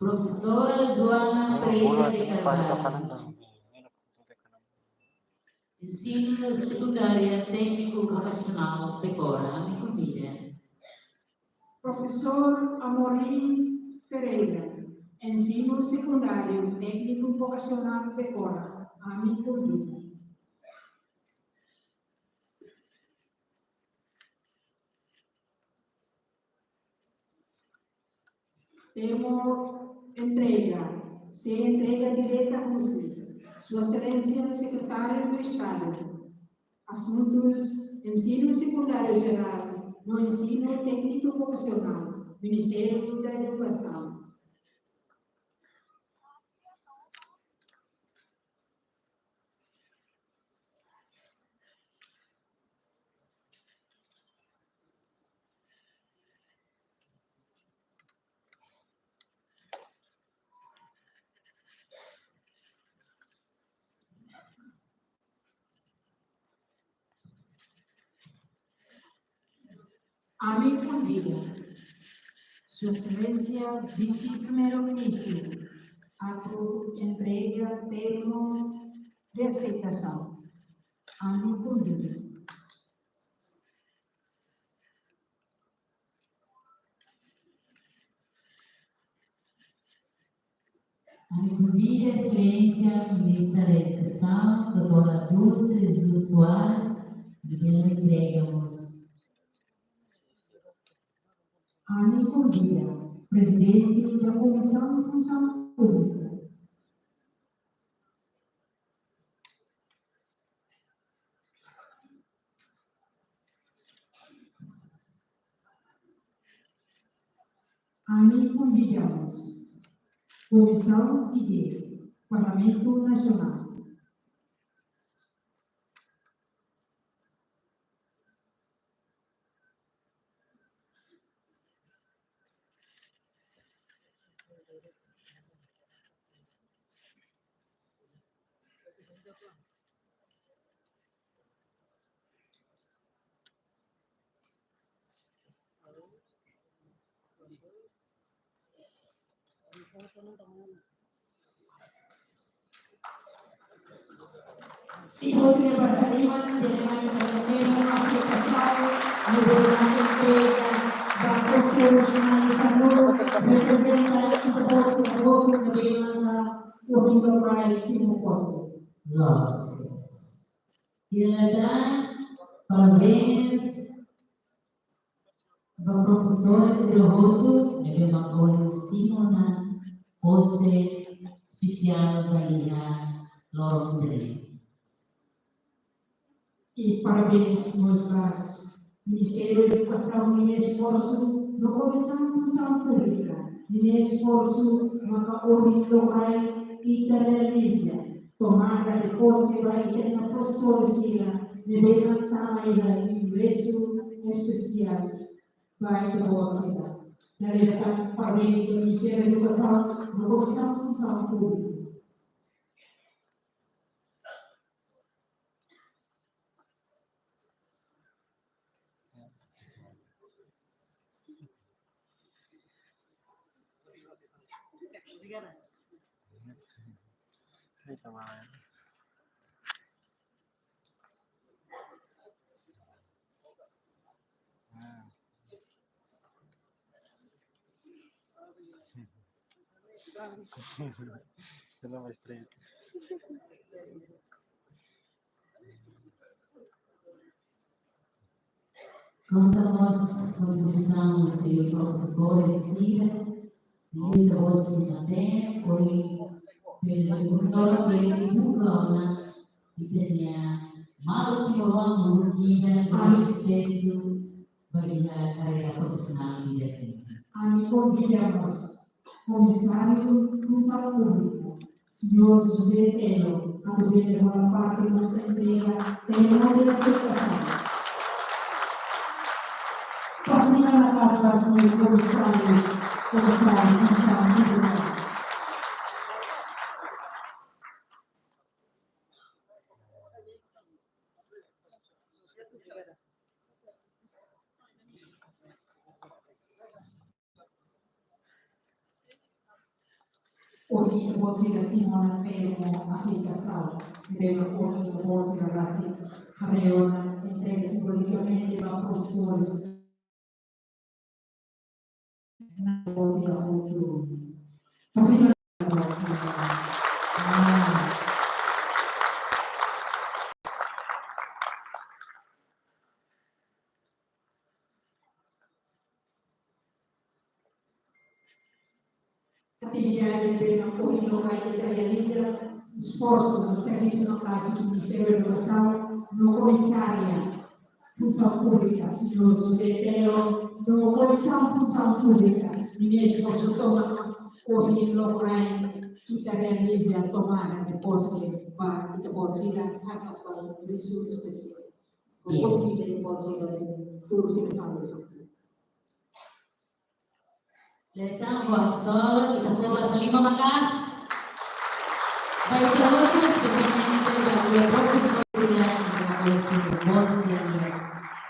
Profesora Joana Pereira de Carvalho, Ensinu Sekundáriu Tékniku Vokasionál Becora, ami konvida. Profesór Amorim Ferreira, Ensinu Sekundáriu Tékniku Vokasionál Becora, ami konvida. Termu entrega, sei entrega direta husi Sua Exelénsia Sekretáriu do Estadu, Asuntus Ensinu Sekundáriu Jerál no Ensinu Tékniku Vokasionál, Ministériu da Edukasaun. Ami konvida Sua Exelénsia Vise-Primeiru-Ministru atu entrega termu de aseitasaun. Ami konvida. Ami konvida Exelénsia Ministra da Edukasaun, doutora Dulce Jesus Soares, atu bele entrega mós. Ami konvida Prezidente da Komisaun Funsaun Públika. Ami konvida mós Komisaun SIDE, Parlamentu Nasionál. Ita hotu basa liman, bele mai ita hatene aseitasaun, no bele mai entrega ba Konsellu Nasionál, reprezenta ita-boot sira hotu ne'ebé mak ohin loron rai simu pose. Loos. Ita dada parabéns ba profesór sira hotu ne'ebé mak ohin simu ona pose espesiál ba iha loron ida-ne'e. I parabéns mós ba Ministériu Edukasaun nia esforsu no Komisaun Funsaun Públika nia esforsu maka ohin loron rai ita realiza tomada de pose ba ita-nia profesór sira ne'ebé mak tama iha ingresu espesiál ba ita-boot sira. Dala ida tan parabéns ba Ministériu Edukasaun no Komisaun Funsaun Públika. Sila mais três. Konta mós kontribuisaun husi profesór sira, ita-boot sira-nia tempu, i pelo menor ke buka ona, ita-nia maluk timoroan, ita-nia susesu ba iha karreira profisionál ida-ne'e. Ami konvida mós Komisáriu Funsaun Públika, señór José Tello, atu bele hola parte mós entrega termu de aseitasaun. Pasiña na kas ba señór Komisáriu, Komisáriu Funsaun Públika. Ohin ita-boot sira simu ona termu aseitasaun, ne'ebé ohin ita-boot sira rasik haree ona entrega simbolikamente ba profesores. Ita-boot sira hotu. Pasti. Atividade ne'ebé ohin loron ita realiza, esforsu no servisu no kazu Ministériu Edukasaun no Komisária Funsaun Públika, señór José Tero, no Komisaun Funsaun Públika, Ministériu Konsultór, ohin loron ita realiza tomada de pose ba ita-boot sira, haka fali servisu espesiál. Iya. Obrigada, ita-boot sira, tuir fila fali. Leta, buat sol, ita-boot sira maka'as. Ba ita hotu, espesialmente ba ita profesór sira, ita-boot sira, bos sira,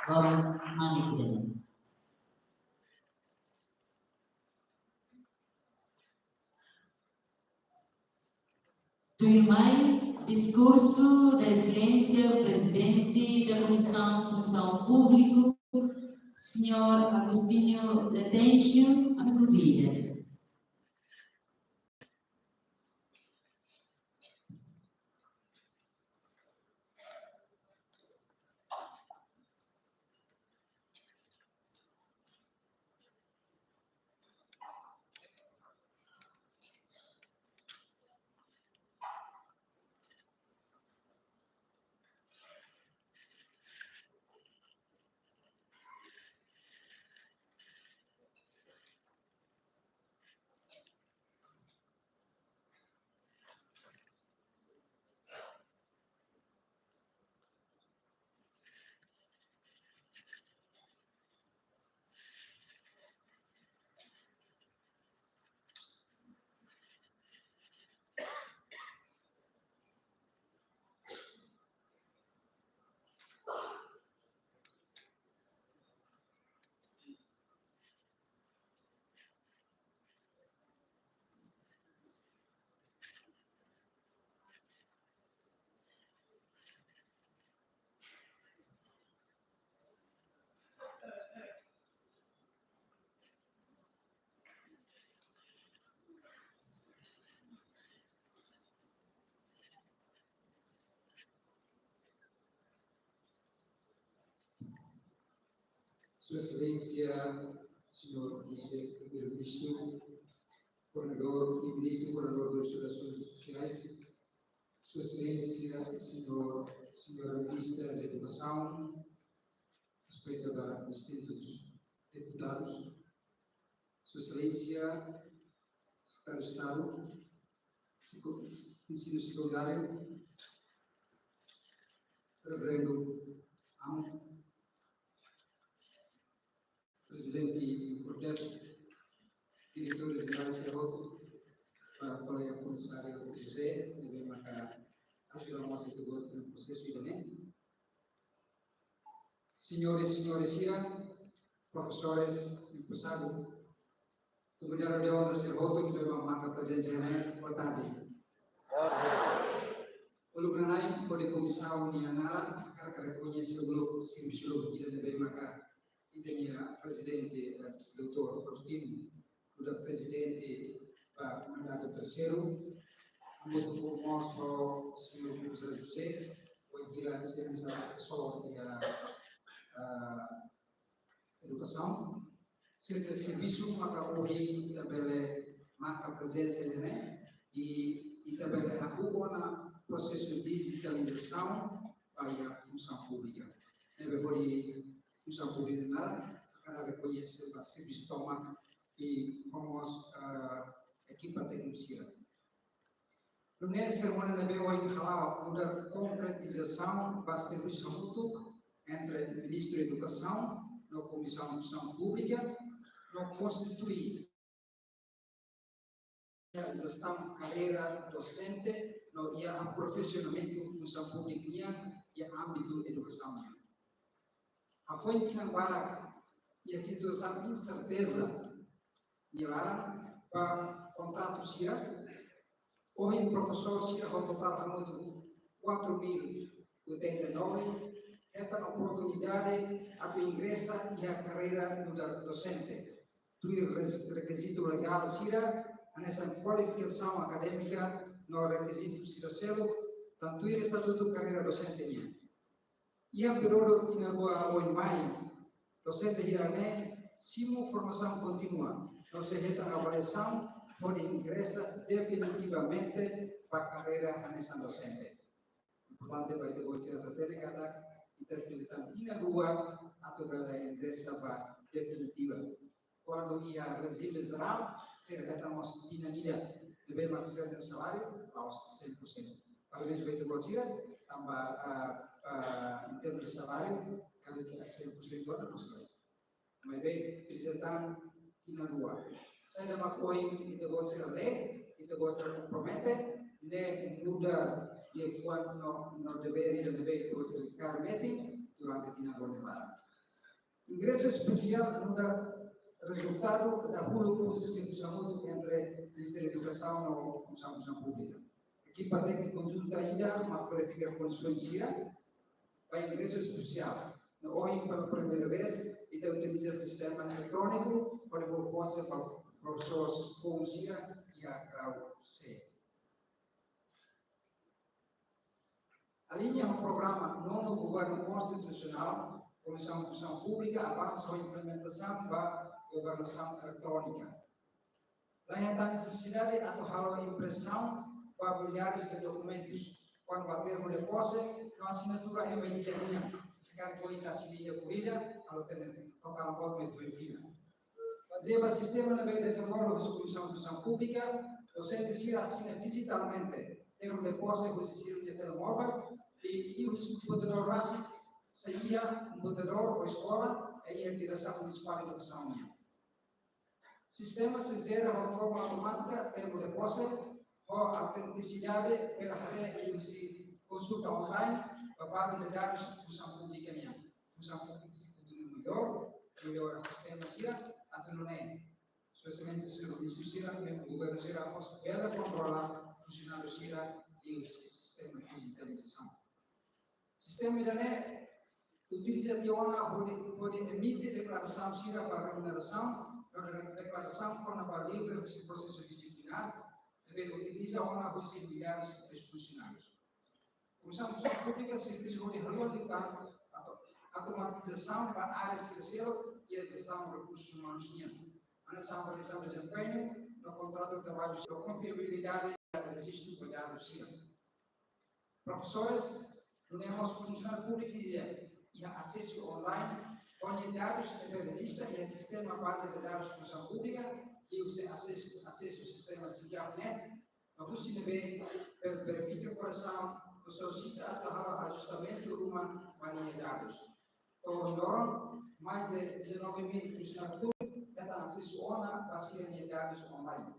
loron malik ida-ne'e. Tuirmai, diskursu da Exelénsia Prezidente da Komisaun Funsaun Públika, señór Agostinho Letêncio, ami konvida. Sua Exelénsia, Señór Vise-Primeiru-Ministru, Koordenadór i Ministru Koordenadór dos Relações Sociais, Sua Exelénsia, Señór, Señora Ministra da Edukasaun, respeitada distintus deputadus, Sua Exelénsia, Sekretáriu Estadu, Seku-, Ensinu Sekundáriu, Reverendu Amu, Prezidente Fortep, Diretores Jenerais sira hotu, ba kolega Komisáriu José, ne'ebé maka ajuda mós ita-boot sira iha prosesu ida-ne'e. Señores, señores sira, profesores, empresáriu, konvidadu de onra sira hotu ne'ebé marka prezensa iha ne'e, boa tarde. Uluk nanain, hodi komisaun nia naran, hakarak rekoñese uluk servisu lubuk ida ne'ebé maka ita-nia prezidente, eh, doutór Faustino, nu'udar prezidente ba mandatu terseiru, hamutuk ho mós ho señór Profesór José, wainhira sei hanesan asesór iha, ah, edukasaun. Sira-nia servisu maka ohin ita bele marka prezensa iha ne'e, i ita bele hahú ona prosesu dijitalizasaun ba iha funsaun públika. Ne'ebé hodi funsaun públika nia naran, hakarak rekoñese ba servisu tomak i ho mós, ah, ekipa tékniku sira. Nune'e serimónia ne'ebé ohin hala'o nu'udar konkretizasaun ba servisu hamutuk entre Ministériu Edukasaun no Komisaun Funsaun Públika, no konstitui jestaun karreira dosente no iha aprofesionamentu funsaun públika nian iha ámbitu edukasaun nian. Hafoin tinan barak iha situasaun inserteza nia laran ba kontratu sira, Ohin profesór sira ho totál hamutuk quatro mil oitenta e nove hetan oportunidade atu ingresa iha karreira nu'udar dosente, tuir res-, rekizitu legál sira, hanesan kualifikasaun akadémika no rekizitu sira seluk, tantu iha estatutu karreira dosente nian. Iha períodu tinan rua oin mai, dosente sira-ne'e simu formasaun kontínua, no sei hetan avaliasaun hodi ingresa definitivamente ba karreira hanesan dosente. Importante ba ita-boot sira hatene katak ita presiza tinan rua atu bele ingresa ba definitiva. Kuandu iha rejime jerál, sira hetan mós tinan ida, ne'ebé mak sira-nia saláriu la'ós cem por cento. Parabéns ba ita-boot sira, tanba, ah, ah, em termos de saláriu, kalau tidak cem por cento, não sei. Maibé, presiza tinan rua. Saida mak ohin ita-boot sira lee, ita-boot sira kompromete, ne'e muda liafuan no, no devér ida ne'ebé ita-boot sira kaer metin durante tinan rua nia laran. Ingresu espesiál nu'udar rezultadu dahuluk husi servisu hamutuk entre Ministériu Edukasaun no Funsaun, Funsaun Públika. Ekipa téknika konjunta ida mak verifika kondisoens sira ba ingresu espesiál. No ohin pela primeira vez, ita utiliza sistema eletróniku hodi fó pose ba profesór foun sira iha grau C. Aliña ho programa Nono Governu Konstitusionál, Komisaun Funsaun Públika avansa ho implementasaun ba governasaun eletrónika. La iha tan nesesidade atu halo impresaun ba milhares de dokumentus, kuandu ba termu de pose no asinatura ema ida nian, se karik ohin ita asina ida por ida, halo tene tokal bot met fila. Bazeia ba sistema ne'ebé dezenvolve husi Komisaun Funsaun Públika, dosente sira asina dijitalmente termu de pose husi sira-nia telemóvel, i, i husi komputadór rasik, se iha komputadór ou eskola, i iha diresaun munisipál edukasaun nian. Sistema sei jera ho forma automátika termu de pose, ho autentisidade bele haree husi konsulta online ba baze de dadus Funsaun Públika nian. Funsaun Públika sei kontinua mellora, mellora sistema sira, atu nune'e Sua Exelénsia sira, ministru sira, membru governu sira mós bele kontrola funsionáriu sira iha sistema dijitalizasaun. Sistema ida-ne'e utiliza tiha ona hodi, hodi emite deklarasaun sira ba remunerasaun, no deklarasaun kona-ba livre husi prosesu disiplinár, ne'ebé utiliza ona husi milhares de funsionárius. Komisaun Funsaun Públika servisu hodi halo liután auto-, automatizasaun ba área sira seluk iha jestaun rekursus umanus nian. Hanesan avaliasaun dezempeñu no kontratu traballu, no konfiabilidade rejistu ba dadus sira. Profesores, nune'e mós funsionáriu públiku iha, iha asesu online, ho nia dadus ne'ebé rejista iha sistema baze de dadus Funsaun Públika, liuhusi asesu, asesu sistema SIGAP ne'e, no husi ne'ebé bele verifika korresaun, no solisita atu halo ajustamentu ruma ba nia dadus. To'o ohin loron, mais de dezanove mil funsionáriu públiku hetan asesu ona ba sira-nia dadus online.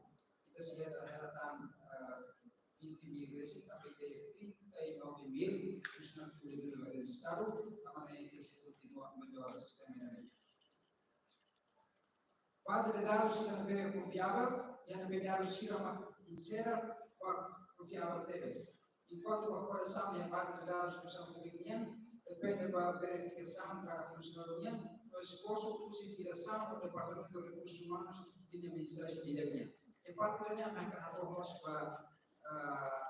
Ita sei hetan, hetan, eh, vinte mil resin, tapi de trinta e nove mil funsionáriu públiku rejistadu, tanba ne'e ita sei kontinua mellora sistema ida-ne'e. Baze de dadus sira ne'ebé konfiavel, iha ne'ebé dadus sira mak insere ba konfiavel tebes. Enkuantu ba korresaun iha baze de dadus Funsaun Públika nian, depende ba verifikasaun kada funsionáriu nian, no esforsu husi diresaun ou departamentu rekursus umanus iha ministériu sira-nian. Iha parte nian, ami hakarak hato'o mós ba, ah,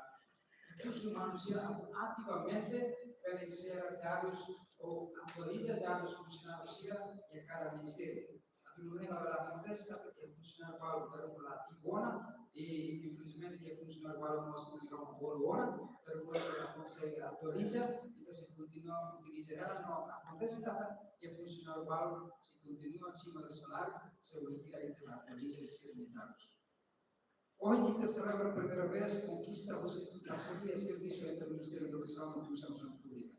rekursus umanus sira atu ativamente bele insere dadus ou atualiza dadus funsionáriu sira iha kada ministériu. Atu nune'e labele akontese katak iha funsionáriu balu daruak la ativu ona, i infelizmente iha funsionáriu balu mós ne'ebé rona bolu ona, daruak la konsege atualiza, ita sei kontinua utiliza hela no akontese katak iha funsionáriu balu sei kontinua simu saláriu, se ohin ita la atualiza sira-nia dadus. Ohin ita selebra primeira vez konkista husi parseria servisu entre Ministériu Edukasaun no Funsaun Públika.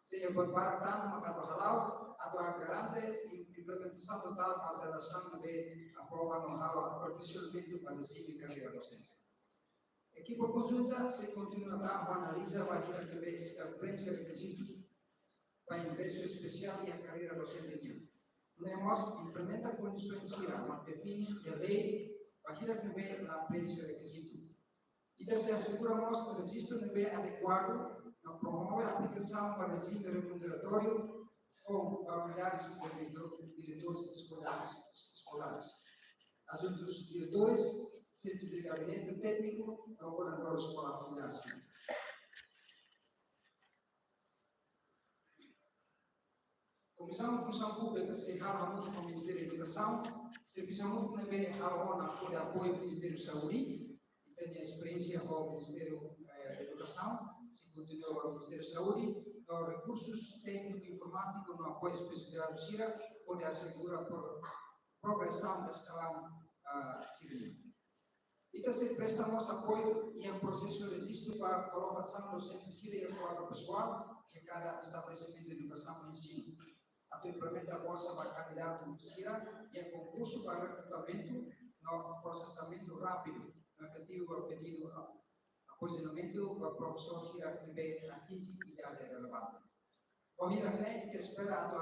Sei buat barak tan mak atu hala'o, atu garante im-, implementasaun totál alterasaun ne'ebé aprova no halo aperfeisoamentu ba rejime karreira dosente. Ekipa konjunta sei kontinua tan analiza ba hirak ne'ebé sei prenxe rekizitus ba ingresu espesiál iha karreira dosente nian. Nune'e mós implementa kondisoens sira mak define iha lei ba hirak ne'ebé la prenxe rekizitu. Ita sei asegura mós rejistu ne'ebé adekuadu no promove aplikasaun ba rejime remuneratóriu foun ba unidades de diretor-, diretores eskolár, eskolár, adjuntus diretores, xefes de gabinete tékniku no koordenadór eskolár filiál. Komisaun Funsaun Públika sei halo hamutuk ho Ministériu Edukasaun, servisu hamutuk ne'ebé halo ona ho apoiu Ministériu Saúde, ita-nia esperiénsia ho Ministériu, eh, Edukasaun, sei kontinua ho Ministériu Saúde, no rekursus tékniku informátiku no apoiu espesializadu sira, hodi asegura pro-, progresaun ba eskalaun, ah, sira-nian. Ita sei presta mós apoiu iha prosesu rejistu ba kolokasaun dosente sira iha kuadru pesoál iha kada estabelesimentu edukasaun no ensinu. Atu implementa bolsa ba kandidatu sira iha konkursu ba rekrutamentu no prosesamentu rápidu no efetivu ba pedidu a-, apoiamentu ba profesór sira ne'ebé atinje idade relevante. Ohin ne'e ita espera atu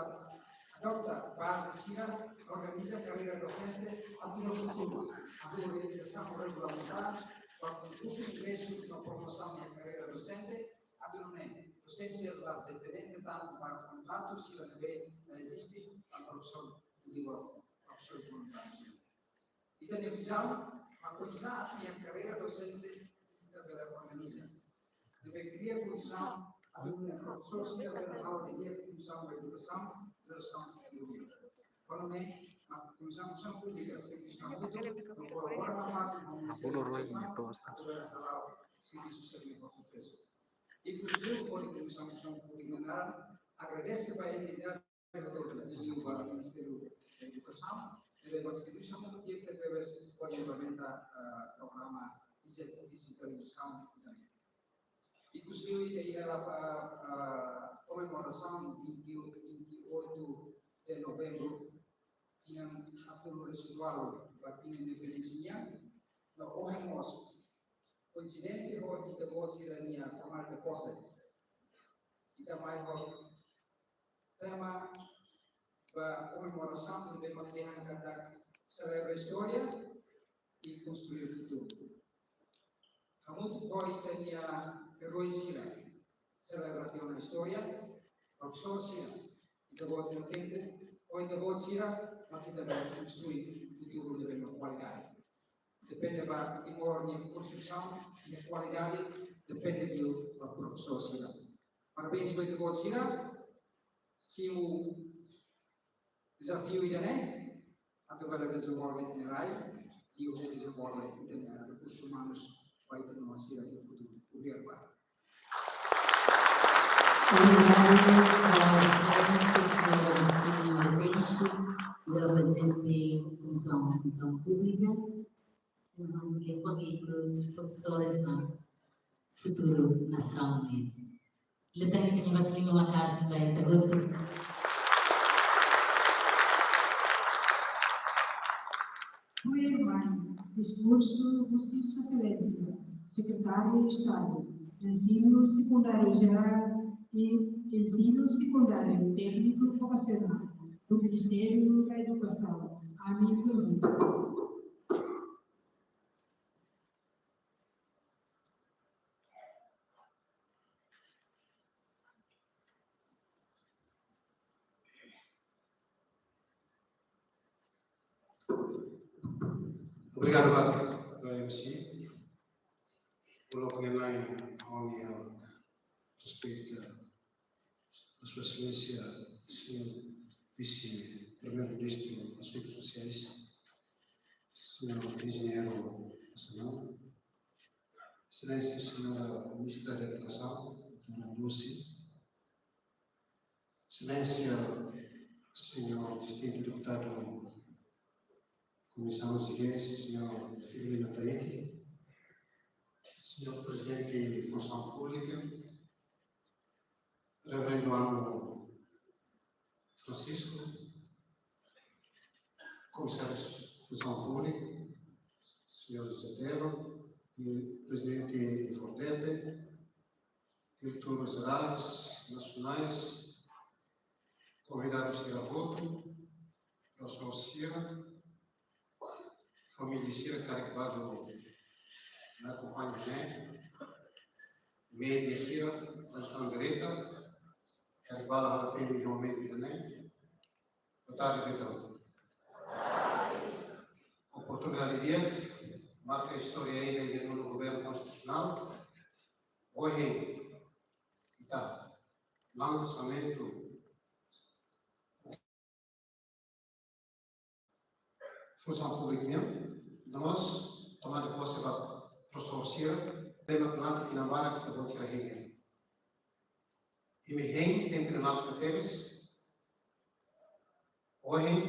adota baze sira, organiza karreira dosente, atu no futuru, atu organizasaun regulamentár ba konkursu ingresu no promosaun iha karreira dosente, atu nune'e dosente la dependente tantu ba kontratu sira ne'ebé la eziste ba profesór, profesór voluntáriu. Ita-nia vizaun, mak oinsá atu iha karreira dosente ita bele organiza. Debe kria kondisaun atu nune'e profesór sira bele halo didi'ak funsaun ba edukasaun, jerasaun futuru. Kuandu ne'e, mak Komisaun Funsaun Públika sei kontinua hamutuk, no kolabora nafatin ho Ministériu Edukasaun, atu bele hala'o servisu sira-ne'e ho susesu. Ikusliu, hodi Komisaun Funsaun Públika agradese ba entidade liuliu ba Ministériu Edukasaun, ne'ebé servisu hamutuk di'ak tebes hodi implementa, eh, programa dijitalizasaun. Ikusliu ita iha ba, eh, komemorasaun vinte, vinte e oito de novembro, tinan haatnulu resin ualu ba tinan independénsia nian, no ohin mós, koinsidente ho ita-boot sira-nia tomada de posse, ita mai ho tema ba komemorasaun ne'ebé mak dehan katak selebra istória i konstrui futuru. Hamutuk ho ita-nia eroi sira, selebra tiha ona istória, profesór sira, ita-boot sira tempu, ho ita-boot sira, mak ita bele konstrui futuru ne'ebé mak kualidade. Depende ba Timor nia konstrusaun, nia kualidade, depende liu ba profesór sira. Parabéns ba ita-boot sira, simu dezafiu ida-ne'e, atu bele dezenvolve ita-nia rai, liuhusi dezenvolve ita-nia rekursus umanus, ba ita-nia sira iha futuru. Obrigadu barak. Obrigadu, eh, Exelénsia, señór Agostinho Aleixo, Prezidente Komisaun Funsaun Públika. Vamos ler políticos, profesores, ba futuru nasaun nian. Ita tenke iha base língua maka'as ba ita hotu. Tuirmai, diskursu husi Sua Exelénsia, Sekretáriu Estadu, Ensinu Sekundáriu Jerál i Ensinu Sekundáriu Tékniku Vokasionál, do Ministériu da Edukasaun, Ami Gurvita. Obrigadu barak ba M C. Koloku ne'e na'in, ha'u-nia respeitu, Sua Exelénsia, señór Vise-Primeiru-Ministru Asuntus Sosiais, señór Enjeñeiru Assanão, Exelénsia Señora Ministra da Edukasaun, Dona Dulce, Exelénsia Señór Distintu Deputadu Komisaun G, señór Firmino Taiti, señór Prezidente Funsaun Públika, Reverendu Anu Francisco, Komisáriu Funsaun Públika, señór José Esteban, i Prezidente Infortep, diretores jerais nasionais, konvidadu sira hotu, profesór sira, família sira karik ba do akompaña ne'e, média sira, transmissão direta, karik bala halo temi iha momentu ne'e. Boa tarde, Vitor. Oportunidade di'ak, marka istória ida iha nono governu konstitusionál. Ohin, ita lansamentu Funsaun Públika nian, no mós tomada de pose ba profesór sira, ne'ebé durante tinan barak ita-boot sira hein. Imi hein, tempu ida nakukun tebes, ohin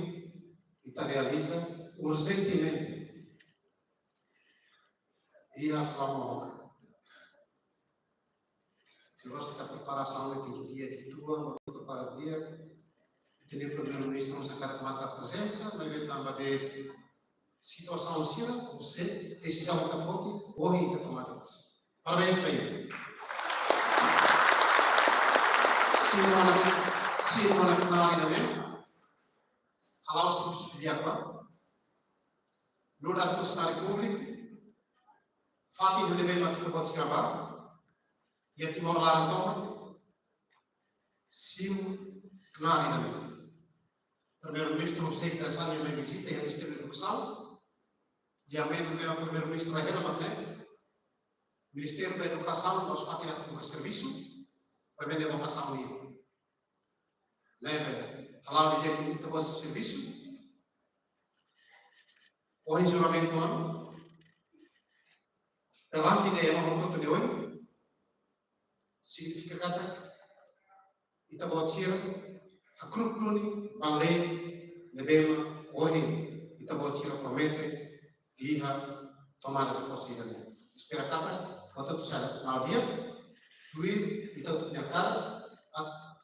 ita realiza urjentemente. Iha selama, se você ita prepara saúde, tenke di'ak, ita prepara di'ak, ita-nia Primeiru-Ministru sei hakarak marka prezensa, maibé tanba situasaun sira, ou seja, desizaun ita foti, ohin ita tomada. Parabéns ba imi. Simu ona, simu ona knaar ida-ne'e, hala'o servisu di'ak ba, nu'udar funsionáriu públiku, fatin ne'ebé mak ita-boot sira ba, iha Timor laran tomak, simu knaar ida-ne'e. Primeiru-Ministru sei ita hanesan mai vizita iha Ministériu Edukasaun, iha mean ne'ebé Primeiru-Ministru hela mak ne'e, Ministériu Edukasaun, mós fatin atu buka servisu, para vende vokasaun ne'e. Ne'ebé, hala'o di'ak ita-boot servisu. Ohin juramentu an, perante ema hotu-hotu ne'e ohin, signifika katak ita-boot sira hakru'uk duni ba lei ne'ebé mak ohin ita-boot sira promete iha tomada de pose ida-ne'e. Espera katak hotu-hotu sai knaar di'ak, tuir ita-nia hakarak,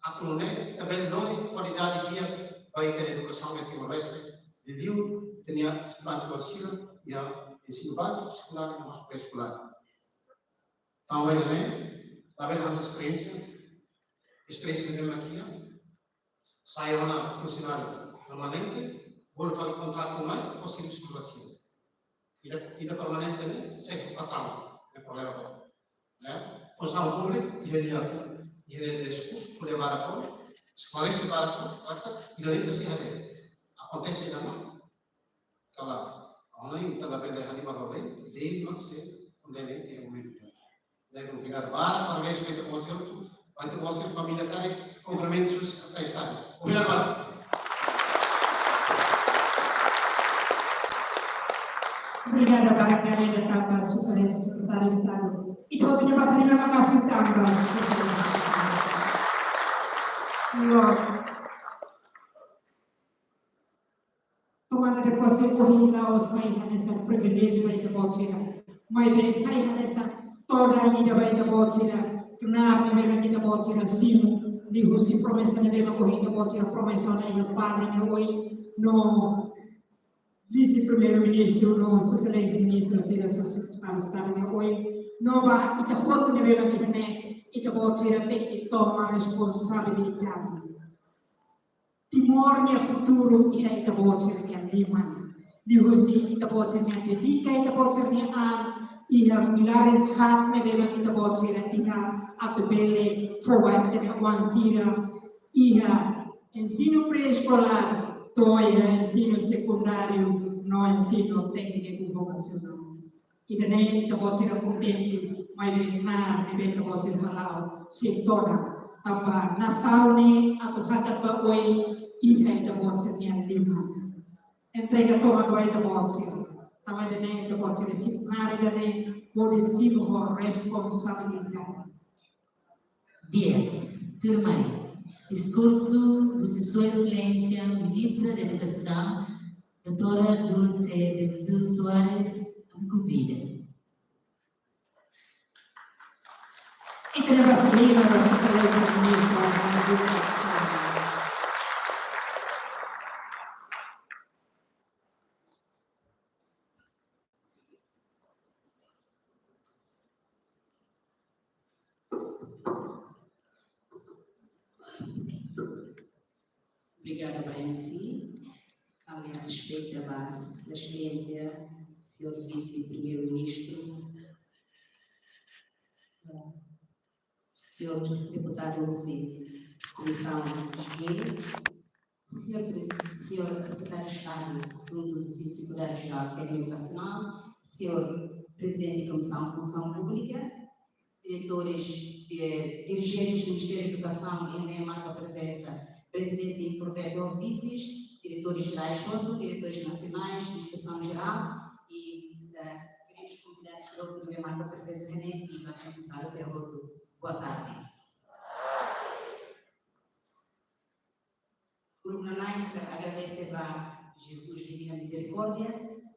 atu nune'e ita bele lori kualidade di'ak ba ita-nia edukasaun iha Timor-Leste, liuliu ita-nia estudante sira iha ensinu báziku, sekundáriu no mós pré-eskolár. Tanba ida-ne'e, labele hanesan esperiénsia, esperiénsia ne'ebé mak iha, sai ona funsionáriu permanente, bolu fali kontratu mai, fó servisu ba sira. Ida, ida permanente ne'e, sai ho patraun, ne'e problema. Ne'e, funsaun públika, iha nia, iha nia diskursu, ko'alia barak, esklarese barak, ida-ne'e sei hadeer. Akontese ona, karik, ona ita labele halimar lei, lei mak sei kondena iha momentu ne'e. Ne'e, obrigadu barak, parabéns ba ita-boot sira, ba ita-boot sira família karik, kumprimentus atu Estadu. Obrigadu barak. Obrigada barak, Karina, tanba Sua Exelénsia Sekretáriu Estadu. Ita-boot nia basa liman maka'as liután ba Sua Exelénsia Sekretáriu. Loos. Tomada de pose ohin la'ós sai hanesan priviléjiu ba ita-boot sira, maibé sai hanesan todan ida ba ita-boot sira, knaar ne'ebé mak ita-boot sira simu, liuhusi promesa ne'ebé mak ohin ita-boot sira promesa ona iha padre nia oin, no Vise-Primeiru-Ministru, no Sua Exelénsia Ministru sira, Sua Sekretáriu Estadu nia oin, no ba ita hotu ne'ebé mak iha ne'e, ita-boot sira tenke toma responsabilidade. Timor nia futuru iha ita-boot sira-nia liman. Liuhusi ita-boot sira-nia dedika ita-boot sira-nia an iha pilares haat ne'ebé mak ita-boot sira iha atu bele fó ba ita-nia oan sira iha ensinu pré-eskolár to'o iha ensinu sekundáriu no ensinu tékniku vokasionál. Ida-ne'e ita-boot sira kontente, maibé knaar ne'ebé ita-boot sira hala'o sei todan, tanba nasaun ne'e atu hakat ba oin iha ita-boot sira-nia liman. Entrega tomak ba ita-boot sira. Tanba ida-ne'e ita-boot sira simu knaar ida-ne'e hodi simu ho responsabilidade. Di'ak, tuirmai, diskursu husi Sua Exelénsia Ministra de Edukasaun, doutora Dulce de Jesus Soares, ami konvida. Ita-nia basa liman ba Sua Exelénsia Ministra de Edukasaun. Obrigada ba M C. Ami respeita ba Sua Exelénsia, Señór Vise-Primeiru-Ministru, Señór Deputadu husi Komisaun G, Señór Pres-, Señór Sekretáriu Estadu Asuntu Sivil Sekuridáriu Jerál Tékniku Edukasionál, Señór Prezidente Komisaun Funsaun Públika, diretores, dire-, dirijentes Ministériu Edukasaun, ne'ebé marka prezensa, Prezidente Inforpeb, vises, diretores jerais hotu, diretores nasionais, Inspesaun Jerál i, eh, queridos convidados hotu ne'ebé marka prezensa iha ne'e, i ba konvidadu sira hotu, boa tarde. Uluk nanain ha'u agradese ba Jesus Divina Mizerikórdia,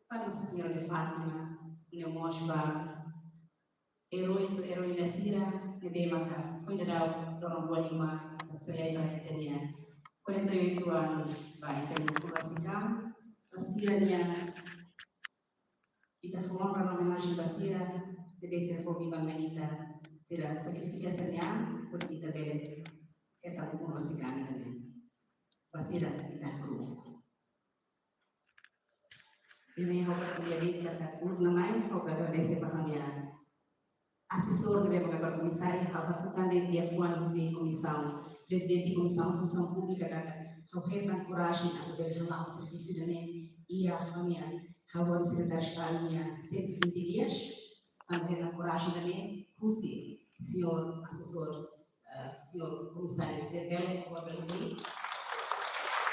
ba Nossa Senhora de Fátima, ne'e mós ba eróis ou eroína sira ne'ebé maka foin daudaun loron rua lima ita selebra ita-nia quarenta e oito anos ba ita-nia ukun rasik an, ba sira-nia, ita fó onra no omenajen ba sira, ne'ebé sira fó biban mai ita, sira sakrifika sira-nia an, hodi ita bele hetan ukun rasik an ida-ne'e. Ba sira ita hakru'uk. Iha ne'e ha'u ko'alia de'it katak uluk nanain ha'u agradese ba ha'u-nia asesór ne'ebé maka komisáriu, ha'u hatutan de'it liafuan husi komisaun, prezidente Komisaun Funsaun Públika katak ha'u hetan korajen atu bele hala'o servisu ida-ne'e iha ha'u-nia, ha'u-nia sekretáriu Estadu nia cento e vinte dias, tanba hetan korajen ida-ne'e husi señór asesór, eh, señór komisáriu José Belo, por favór, bele mai.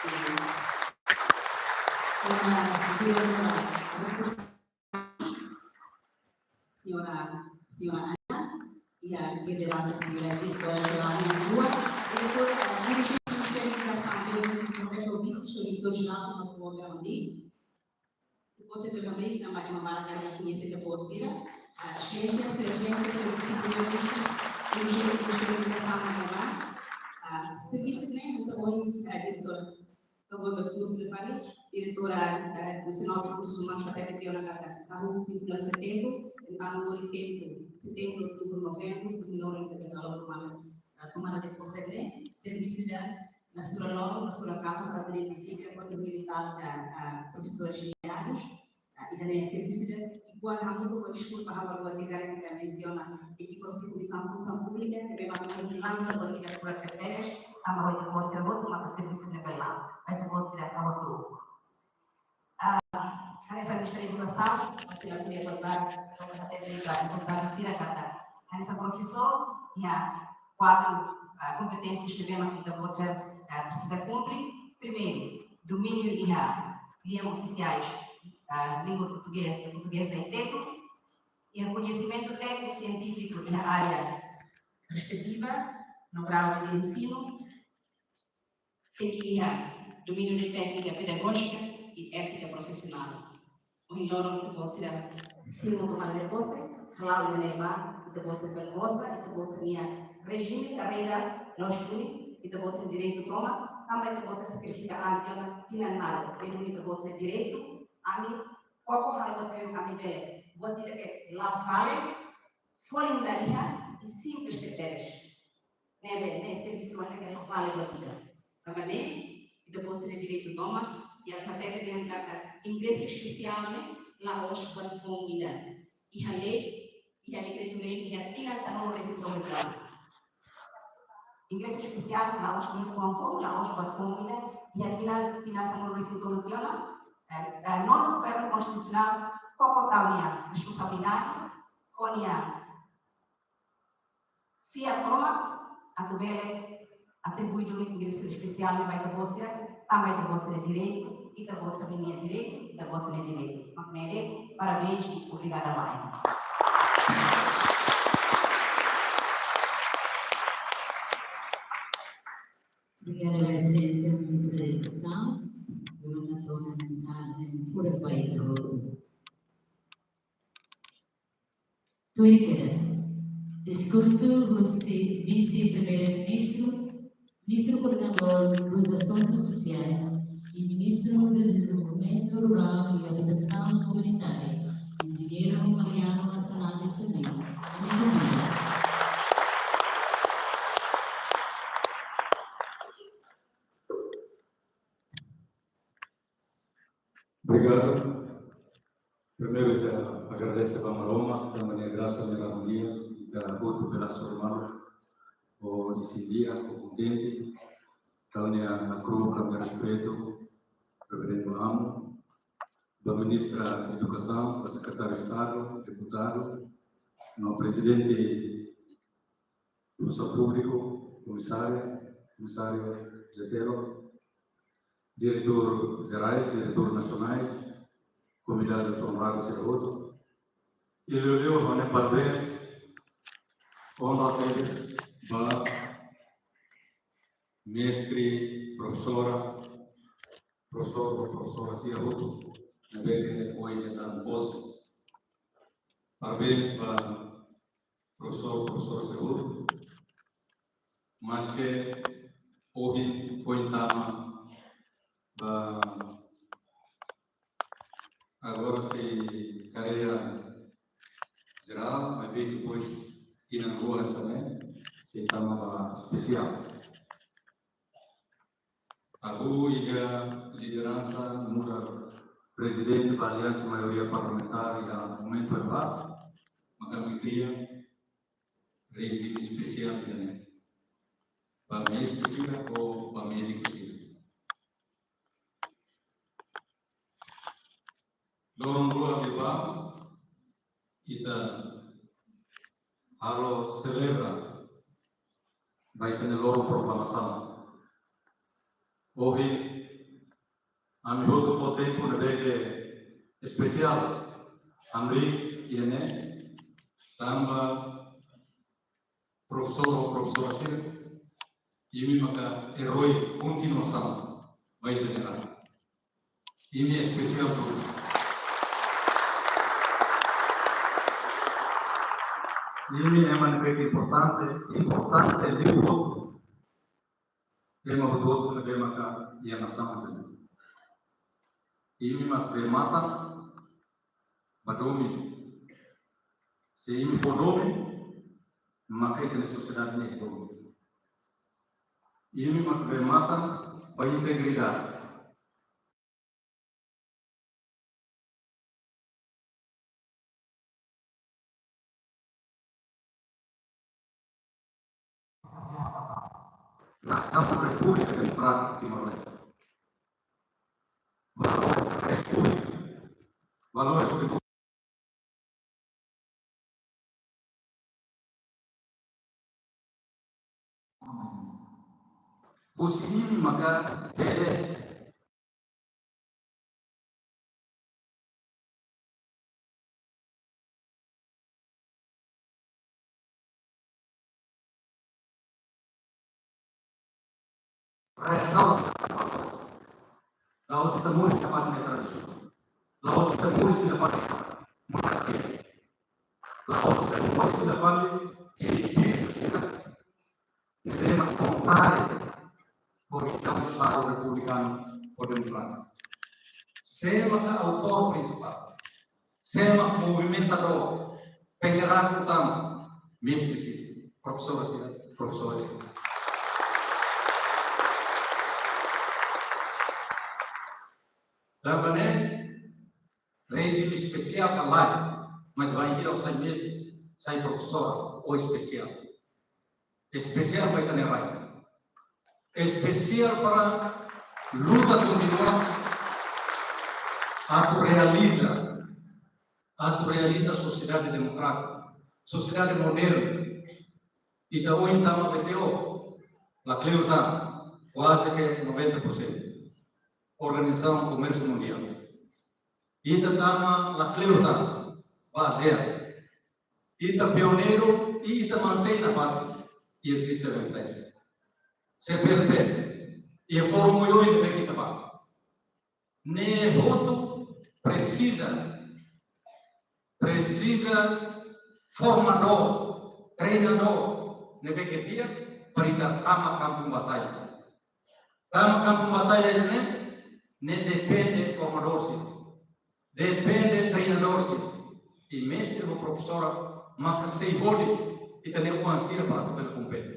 I señora diretora rekursus, señora, señora Ana, i lideransa señora diretora jerál nia rua, diretora, eh, dirijente Ministériu Edukasaun, prezidente Inforpeb, vises, diretór jerál, por favór, bele mai. Ita-boot sira bele mai, tanba ema barak la koñese ita-boot sira. Ah, siénsia, siénsia, siénsia, siénsia, siénsia, ah, servisu ne'e, hanesan ohin, ah, diretór, favór, doutór Stefani, diretora, ah, Nasionál Rekursus Umanus, hateten tiha ona katak, hahú husi fulan setembru, entaun lori tempu, setembru, outubru, novembru, primeiru ita bele halo tomada, ah, tomada de pose ne'e, servisu ida, natura loron, natura katak, para identifika kuatru mil e tal, ah, ah, profesores jubilados. Ah, ida-ne'e servisu ida, i kuandu hamutuk ho deskulpa ha'u haluha tiha karik ita mensiona ekipa husi Komisaun Funsaun Públika, ne'ebé maka lansa buat ida, buat ida tebes, tanba ho ita-boot sira hotu maka servisu ne'e bele la'o, ho ita-boot sira ha'u hakru'uk. Ah, hanesan Ministra Edukasaun, hanesan ko'alia ba, ba, ba, hateten ba, ba, sira katak, hanesan profesór, iha kuatru, ah, kompeténsias ne'ebé mak ita-boot sira, ah, presiza kumpre. Primeiru, domíniu iha lian ofisiais, ah, língua portugeza, portugeza i tetun, iha koñesimentu tékniku sientífiku iha área respetiva no grau de ensinu, tenke iha domíniu de téknika pedagójika i étika profisionál. Ohin loron ita-boot sira simu tomada de pose, hala'o ida-ne'e ba ita-boot sira, ita-boot sira, ita-boot sira-nia rejime karreira la'ós duni, ita-boot sira direitu tomak, tanba ita-boot sira sakrifika an tiha ona tinan naruk, ne'e duni ita-boot sira direitu, ami koko halo buat ne'ebé ami bele, buat ida ke la fale, folin la iha, i simples tebes. Ne'ebé, ne'e servisu mak ita la fale buat ida. Tanba ne'e, ita-boot sira direitu tomak, i atu hateten dehan katak ingresu espesiál ne'e la'ós buat foun ida. Iha lei, iha dekretu-lei, iha tinan sanulu-resin-tolu tiha ona. Ingresu espesiál la'ós buat foun, la'ós buat foun ida, iha tinan, tinan sanulu-resin-tolu tiha ona, eh, eh, nonu governu konstitusionál koko tau nia responsabilidade, ho nia fiar tomak atu bele atribui duni ingresu espesiál ne'e ba ita-boot sira, tanba ita-boot sira direitu, ita-boot sira-nia direitu, ita-boot sira-nia direitu. Mak ne'e de'it, parabéns i obrigada barak. Obrigada, Exelénsia Ministra da Edukasaun. Agora ita toma mensajen furak ba ita hotu. Tuir kedas, diskursu husi Vise-Primeiru-Ministru, Ministru Koordenadór dos Asuntus Sosiais i Ministru Dezenvolvimentu Rurál i Abitasaun Komunitária, Enjeñeiru Mariano Hassanati Samit. Ami konvida. Obrigadu. Primeiru, ita agradese ba Maromak, tanba nia grasa, nia harmonia, ita hotu bele hasoru malu. ho isin di'ak, ho kontente, tau nia nakroka ami-nia respeitu, Reverendu Amu, ba Ministra Edukasaun, ba Sekretáriu Estadu, deputadu, no Prezidente Forsa Públiku, Komisáriu, Komisáriu Jefferson, Diretór Jerais, Diretór Nasionais, konvidadus onradu sira hotu. I liuliu ha'u-nia parabéns, onra tebes ba mestre, profesora, profesór, profesora sira hotu, ne'ebé ke ohin hetan pose. Parabéns ba profesór, profesora sira hotu. Maske ohin foin tama ba agora sei karreira jerál, maibé depois tinan rua hanesan ne'e sei tama ba espesiál. Ha'u iha lideransa nu'udar prezidente ba Aliansa Maioria Parlamentár iha momentu ne'ebá, maka ami kria rejime espesiál ida-ne'e ba mestre sira ho ba médiku sira. Loron rua ne'ebá, ita halo selebra ba ita-nia loron proklamasaun. Ohin, ami hotu fó tempu ne'ebé ke espesiál hamriik iha ne'e, tanba profesór ho profesora sira, imi maka erói kontinuasaun ba ita-nia rai. Imi espesiál hotu. Imi ema ne'ebé ke importante, importante liu hotu. Ema hotu-hotu ne'ebé maka iha nasaun ida-ne'e. Imi mak bee matan ba domin. Se imi fó domin, maka ita-nia sosiedade ne'e domin. Imi mak bee matan ba integridade. Nasaun Repúblika Demokrátika Timor-Leste. Valores Repúblika, valores Repúblika. Husi imi maka bele restaura. La'ós ita moris iha fatin tradisionál. La'ós ita moris iha fatin monarkia. La'ós ita moris iha fatin espíritu sira ne'ebé mak kontráriu ho vizaun Estadu republikanu ho demokrátiku. Sé maka autór prinsipál? Sé mak movimentadór, penggerak utama? Mestre sira, profesór sira, profesora sira. Tanba ne'e, rejime espesiál ka lae, mas bainhira ó sai mestre, sai profesór, ó espesiál. Espesiál ba ita-nia rai. Espesiál para luta kontinua atu realiza, atu realiza sosiedade demokrátika, sosiedade moderna. Ita ohin tama WTO, lakleur tan, kuaze ke noventa por cento. Organizasaun Komérsiu Mundiál. Ita tama lakleur tan ba ASEAN. Ita pioneiru i ita mantein nafatin iha G seventeen. CPLP, iha fórum oioin ne'ebé ke ita bá. Ne'e hotu presiza, presiza formadór, treinadór ne'ebé ke di'ak para ita tama kampu batalla. Tama kampu batalla ne'e, ne'e depende formadór sira, depende treinadór sira. I mestre ho profesora maka sei hodi ita-nia oan sira para atu bele kompete.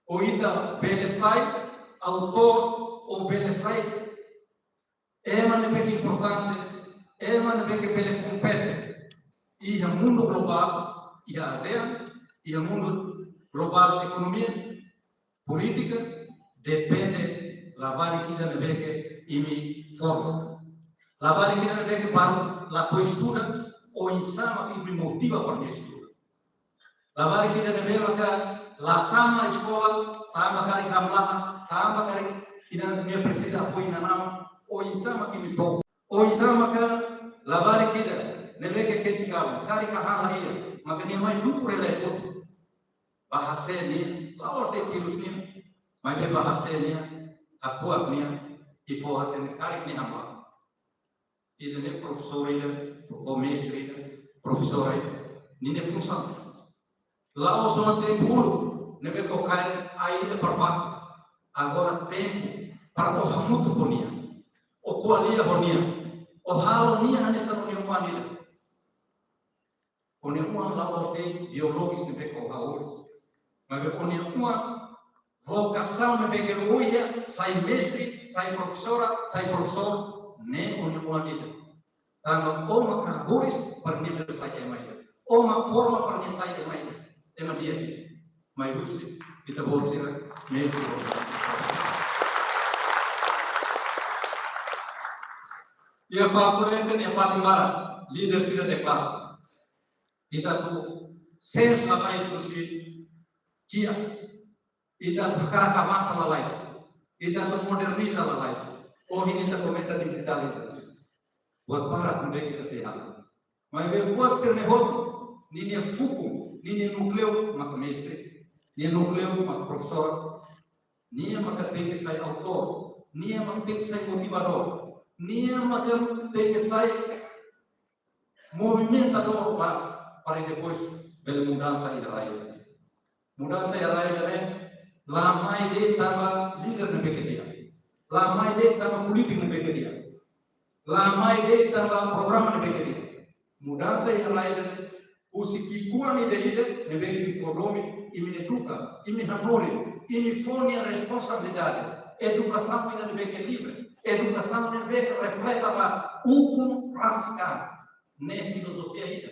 Ou ita bele sai autór, ou bele sai ema ne'ebé ke importante, ema ne'ebé ke bele kompete iha mundu globál, iha ASEAN, iha mundu Globál ekonomia, polítika, depende labarik ida ne'ebé ke imi forma. Labarik ida ne'ebé ke balu lakohi estuda, oinsá mak imi motiva para nia estuda. Labarik ida ne'ebé maka la tama eskola, tama karik hamlaha, tama karik ida-ne'e presiza apoiu inan-aman, oinsá mak imi to'o. Oinsá maka labarik ida ne'ebé ke kesi kalan, karik hahán la iha, maka nia mai luku releko. Bá hasee nia, la'ós de'it tirus nia, maibé bá hasee nia, hakuak nia, i fó hatene karik nia hamlaha. Ida-ne'e profesór ida, ou mestre ida, profesora ida, ninia funsaun. La'ós ona tempu uluk ne'ebé ke o kaer ai ida para baku. Agora tempu para o hamutuk ho nia, o ko'alia ho nia, o halo nia hanesan o-nia oan ida. O-nia oan la'ós de'it biologis ne'ebé ke o halo. Maibé o-nia oan, vokasaun ne'ebé ke o iha, sai mestre, sai profesora, sai profesór, ne'e o-nia oan ida. Tanba o mak haburis para nia bele sai ema ida. O mak forma para nia sai ema ida. Ema di'ak. Mai husi ita-boot sira, mestre. Iha palku ne'e ita-nia fatin barak, líder sira deklara. Ita atu sees lalais husi kiak. Ita atu hakarak avansa lalais. Ita atu moderniza lalais. Ohin ita komesa dijitaliza. Buat barak ne'ebé ita sei halo. Maibé buat sira-ne'e hotu, ninia fukun, ninia núkleu maka mestre, ninia núkleu maka profesór, nia maka tenke sai autór, nia maka tenke sai motivadór, nia maka tenke sai movimentadór para, para depois bele mudansa iha rai. Mudansa iha rai ne'e la mai de'it tanba líder ne'ebé ke di'ak. La mai de'it tanba polítiku ne'ebé ke di'ak. La mai de'it tanba programa ne'ebé ke di'ak. Mudansa iha rai ne'e husi ki'ikoan ida-idak ne'ebé ke imi fó domin, imi eduka, imi hanorin, imi fó nia responsabilidade. Edukasaun ida ne'ebé ke livre, edukasaun ne'ebé ke refleta ba ukun rasik an. Ne'e filozofia ida.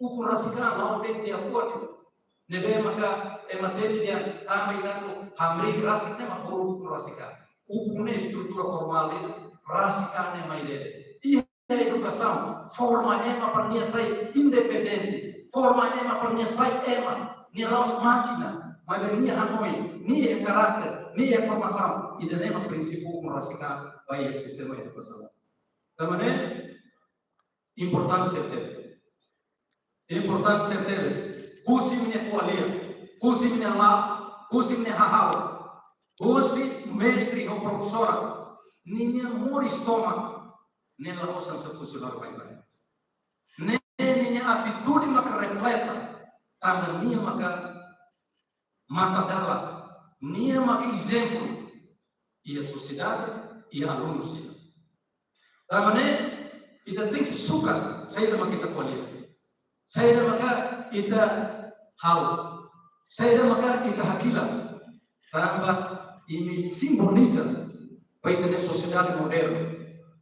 Ukun rasik an la'ós de'it tiha fora. Ne'ebé maka ema temi dehan tanba ida-ne'e hamriik rasik ne'e mak ukun rasik an. Ukun ne'e estrutura formál ida, rasik an ne'e mai de'it. Iha edukasaun, forma ema para nia sai independente, forma ema para nia sai ema, nia la'ós mákina, maibé nia hanoin, nia karakter, nia formasaun, ida-ne'e mak prinsípiu ukun rasik an ba iha sistema edukasaun. Tanba ne'e, importante tebes. Importante tebes. Husi imi-nia ko'alia, husi imi-nia la'o, husi imi-nia hahalok, husi mestre ho profesora ninia moris tomak, ne'e la'ós hanesan husi balu baibain. Ne'e ninia atitude maka refleta, tanba nia maka matadalan, nia maka ezemplu iha sosiedade, iha alunu sira. Tanba ne'e, ita tenke sukat saida mak ita ko'alia, saida maka ita halo, saida maka ita hakilar. Tanba imi simboliza ba ita-nia sosiedade modernu,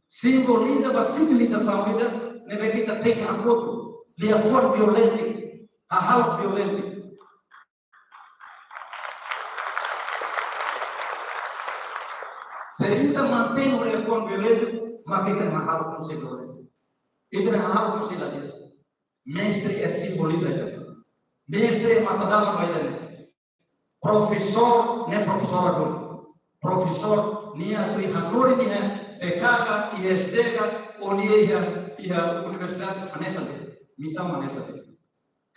simboliza ba sivilizasaun ida ne'ebé ke ita tenke hakotu liafuan violente, hahalok violente. Se ita mantein liafuan violente, maka ita-nia hahalok mós sei violente. Ita-nia hahalok mós sei la di'ak. Mestre é simboliza ida. Mestre é matadalan ba ida-ne'e. Profesór ne'e profesór duni. Profesór nia atu iha hanorin iha T K ka, iha S D ka, ou nia iha, iha universidade, hanesan de'it. Misaun hanesan de'it.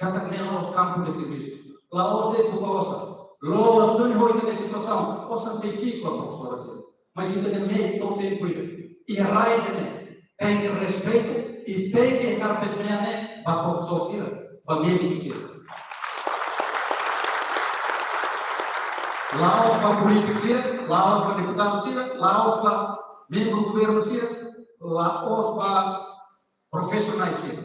Katak ne'e la'ós kampu de servisu. La'ós de'it buka osan. Loos duni ho ita-nia situasaun. Osan sei ki'ik ba profesora sira. Mas ita-nia mehi to'o tempu ida. Iha rai ida-ne'e tenke respeitu i tenke hakarak mehi ne'e ba profesór sira, ba médiku sira. La'ós ba polítiku sira, la'ós ba deputadu sira, la'ós ba membru governu sira, la'ós ba profisionais sira.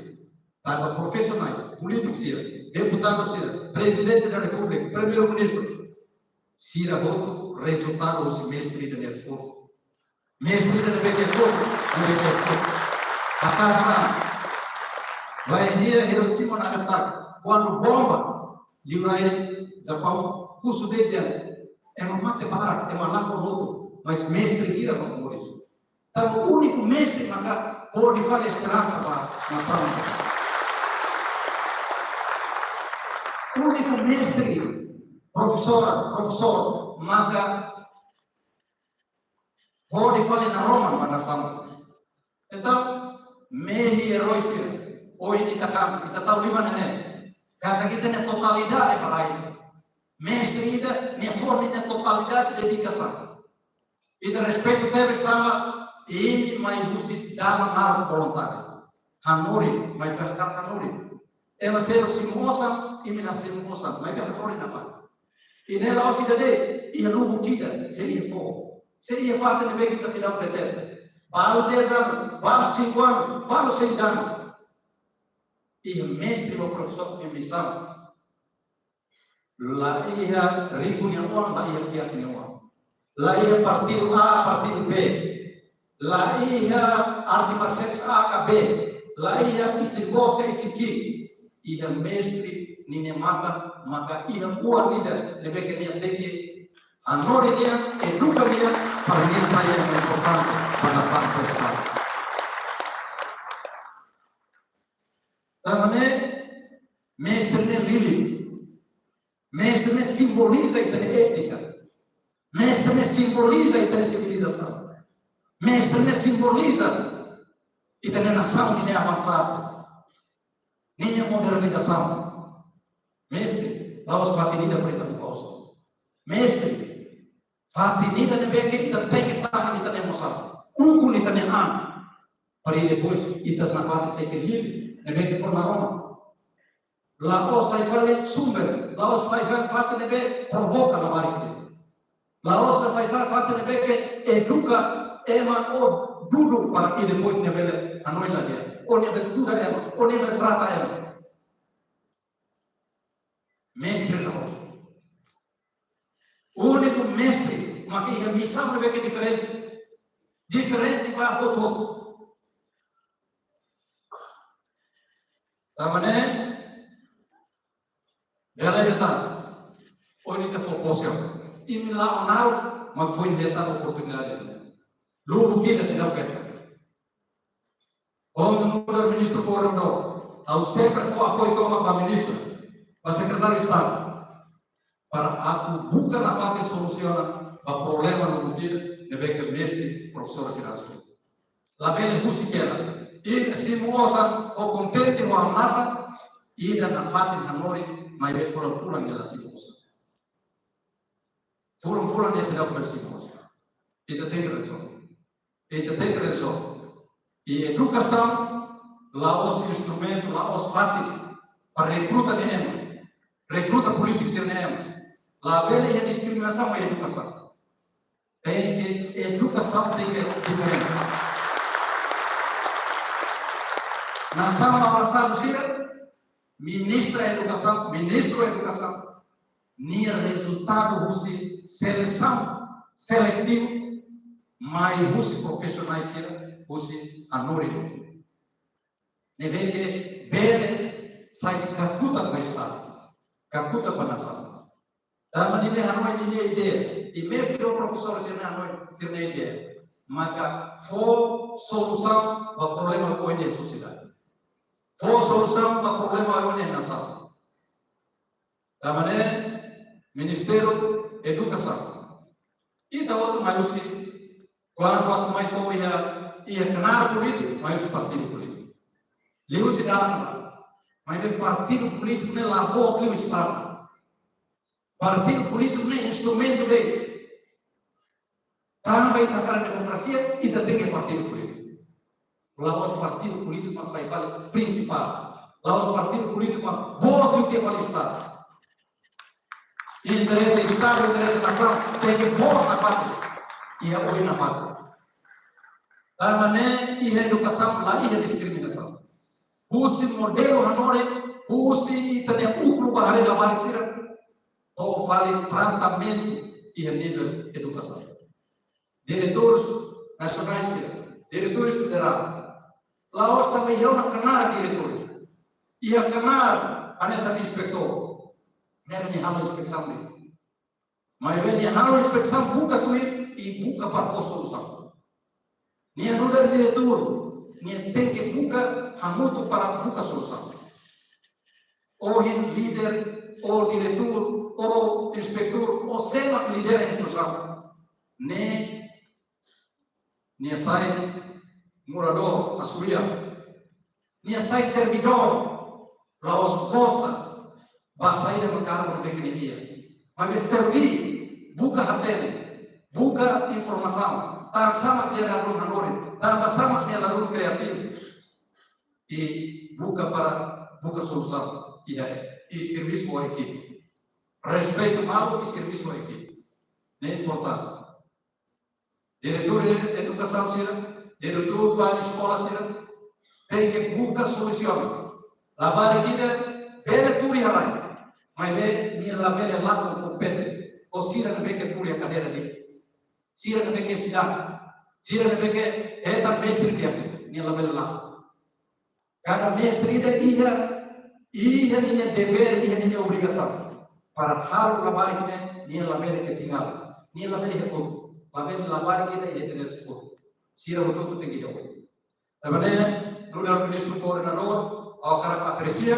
Tanba profisionais, polítiku sira, deputadu sira, Prezidente da Repúblika, Primeiru-Ministru, sira hotu rezultadu husi mestre ida-nia esforsu. Mestre ida ne'ebé ke esforsu, ne'ebé ke esforsu. Hakarak sá? Bainhira Hiroshima, Nagasaki, kuandu bomba liurai Japaun, husu de'it dehan, ema mate barak, ema lakon lotu, mas mestre hira mak moris. Tanba úniku mestre maka hodi fali esperansa ba nasaun. Úniku mestre, profesora, profesór, maka hodi fali naroman ba nasaun. Entaun, mehi erói sira, ohin ita kan, ita tau liman ne'e. Katak ita-nia totalidade ba rai. Mestre ida, nia fó nia totalidade dedikasaun. Ita respeitu tebes tanba imi mai husi dalan naruk voluntáriu. Hanorin, maibé hakarak hanorin. Ema seluk simu osan, imi la simu osan, maibé hanorin ne'ebá. I ne'e la'ós ida de'it, iha lubuk ida, sei iha foho. Sei iha fatin ne'ebé ke ita seidauk deteta. Balu dez anos, balu cinco anos, balu seis anos. Iha mestre ou profesór nia misaun. La iha riku nia oan, la iha kiak nia oan. La iha partidu A, partidu B. La iha arte marsiais A ka B. La iha isin-boot ka isin-ki'ik. Iha mestre ninia matan, maka iha oan ida ne'ebé ke nia tenke hanorin nia, eduka nia, para nia sai ema importante ba nasaun sira. Tanba ne'e, mestre ne'e lili. Mestre ne'e simboliza ita-nia étika. Mestre ne'e simboliza ita-nia sivilizasaun. Mestre ne'e simboliza ita-nia nasaun ninia avansadu, ninia modernizasaun. Mestre, la'ós fatin ida para ita buka osan. Mestre, fatin ida ne'ebé ke ita tenke tahan ita-nia emosaun, ukun ita-nia an, para depois ita nafatin tenke lili, ne'ebé ke fó naroman. La'ós sai fali sumber, la'ós sai fali fatin ne'ebé provoka labarik sira. La'ós sai fali fatin ne'ebé ke eduka ema ou dudu para i depois nia bele hanoin la di'ak, ou nia bele tuda ema, ou nia bele trata ema. Mestre la'ós. Úniku mestre maka iha misaun ne'ebé ke diferente. Diferente ba hotu-hotu. Tanba ne'e, bele ita, ohin ita fó pose. Imi la'o naruk, mak foin hetan oportunidade. Lubuk ida seidauk hetan. Komu nu'udar ministru koordenadór, ha'u sempre fó apoiu tomak ba ministru, ba sekretáriu Estadu, para atu buka nafatin solusiona ba problema no bukida ne'ebé ke mestre, profesór sira rasik. Labele husik hela. Ida simu osan ho kontente ho hamnasa, ida nafatin hanorin, maibé fulan-fulan nia la simu osan. Fulan-fulan nia seidauk bele simu osan. Ita tenke rezolve. Ita tenke rezolve. I edukasaun la'ós instrumentu, la'ós fatin para rekruta nia ema, rekruta polítiku sira-nia ema. Labele iha diskriminasaun iha edukasaun. Tenke, edukasaun tenke diferente. Nasaun avansa sira, ministra edukasaun, ministru edukasaun, nia rezultadu husi selesaun seletivu, mai husi profisionais sira, husi hanorin. Ne'ebé ke bele sai kakutak ba Estadu, kakutak ba nasaun. Tanba nia hanoin ninia ideia, i mestre ou profesór sira-nia hanoin, sira-nia ideia, maka fó solusaun ba problema oin iha sosiedade. Fó solusaun ba problema oin iha nasaun. Tanba ne'e, Ministériu Edukasaun. Ita hotu mai husi, kuandu atu mai to'o iha, iha knaar polítiku, mai husi partidu polítiku. Liuhusi dalan, maibé partidu polítiku ne'e la boot liu Estadu. Partidu polítiku ne'e instrumentu de'it. Tanba ita hakarak demokrasia, ita tenke partidu polítiku. La'ós partidu polítiku mak sai fali prinsipál. La'ós partidu polítiku mak boot liu tiha fali Estadu. Interese Estadu, interese nasaun, tenke boot nafatin. Iha oin nafatin. Tanba ne'e iha edukasaun, la iha diskriminasaun. Husi modelu hanorin, husi ita-nia ukun ba haree labarik sira, to'o fali tratamentu iha nivel edukasaun. Diretores nasionais sira, diretores federal. La'ós tanba iha ona knaar diretores. Iha knaar hanesan inspetór. Ne'ebé nia halo inspesaun de'it. Maibé nia halo inspesaun buka tuir i buka para fó solusaun. Nia nu'udar diretór, nia tenke buka hamutuk para buka solusaun. Ohin líder, ou diretór, ou inspetór, ou sé mak lidera instituisaun, ne'e nia sai moradór, asuya. Nia sai servidór, la'ós goza ba saida mak kargu ne'ebé ke nia iha. Maibé serví, buka hatene, buka informasaun, tansá mak nia ladún hanorin, tansá mak nia ladún kriativu. I buka para, buka solusaun, i, i servisu ho ekipa. Respeitu malu i servisu ho ekipa. Ne'e importante. Diretór edukasaun sira, diretór ba eskola sira, tenke buka solusaun. Labarik ida bele tuur iha rai, maibé nia labele lakon kompete ho sira ne'ebé ke tuur iha kadeira de'it. Sira ne'ebé ke sidang, sira ne'ebé ke hetan mestre di'ak, nia labele lakon. Kada mestre ida iha, iha ninia devér, iha ninia obrigasaun para halo labarik ne'e, nia labele ketinggalan, nia labele hekon, labele labarik ida iha tenes pun. Sira hotu-hotu tenke iha. Tanba ne'e, nu'udar ministru koordenadór, ha'u hakarak apresia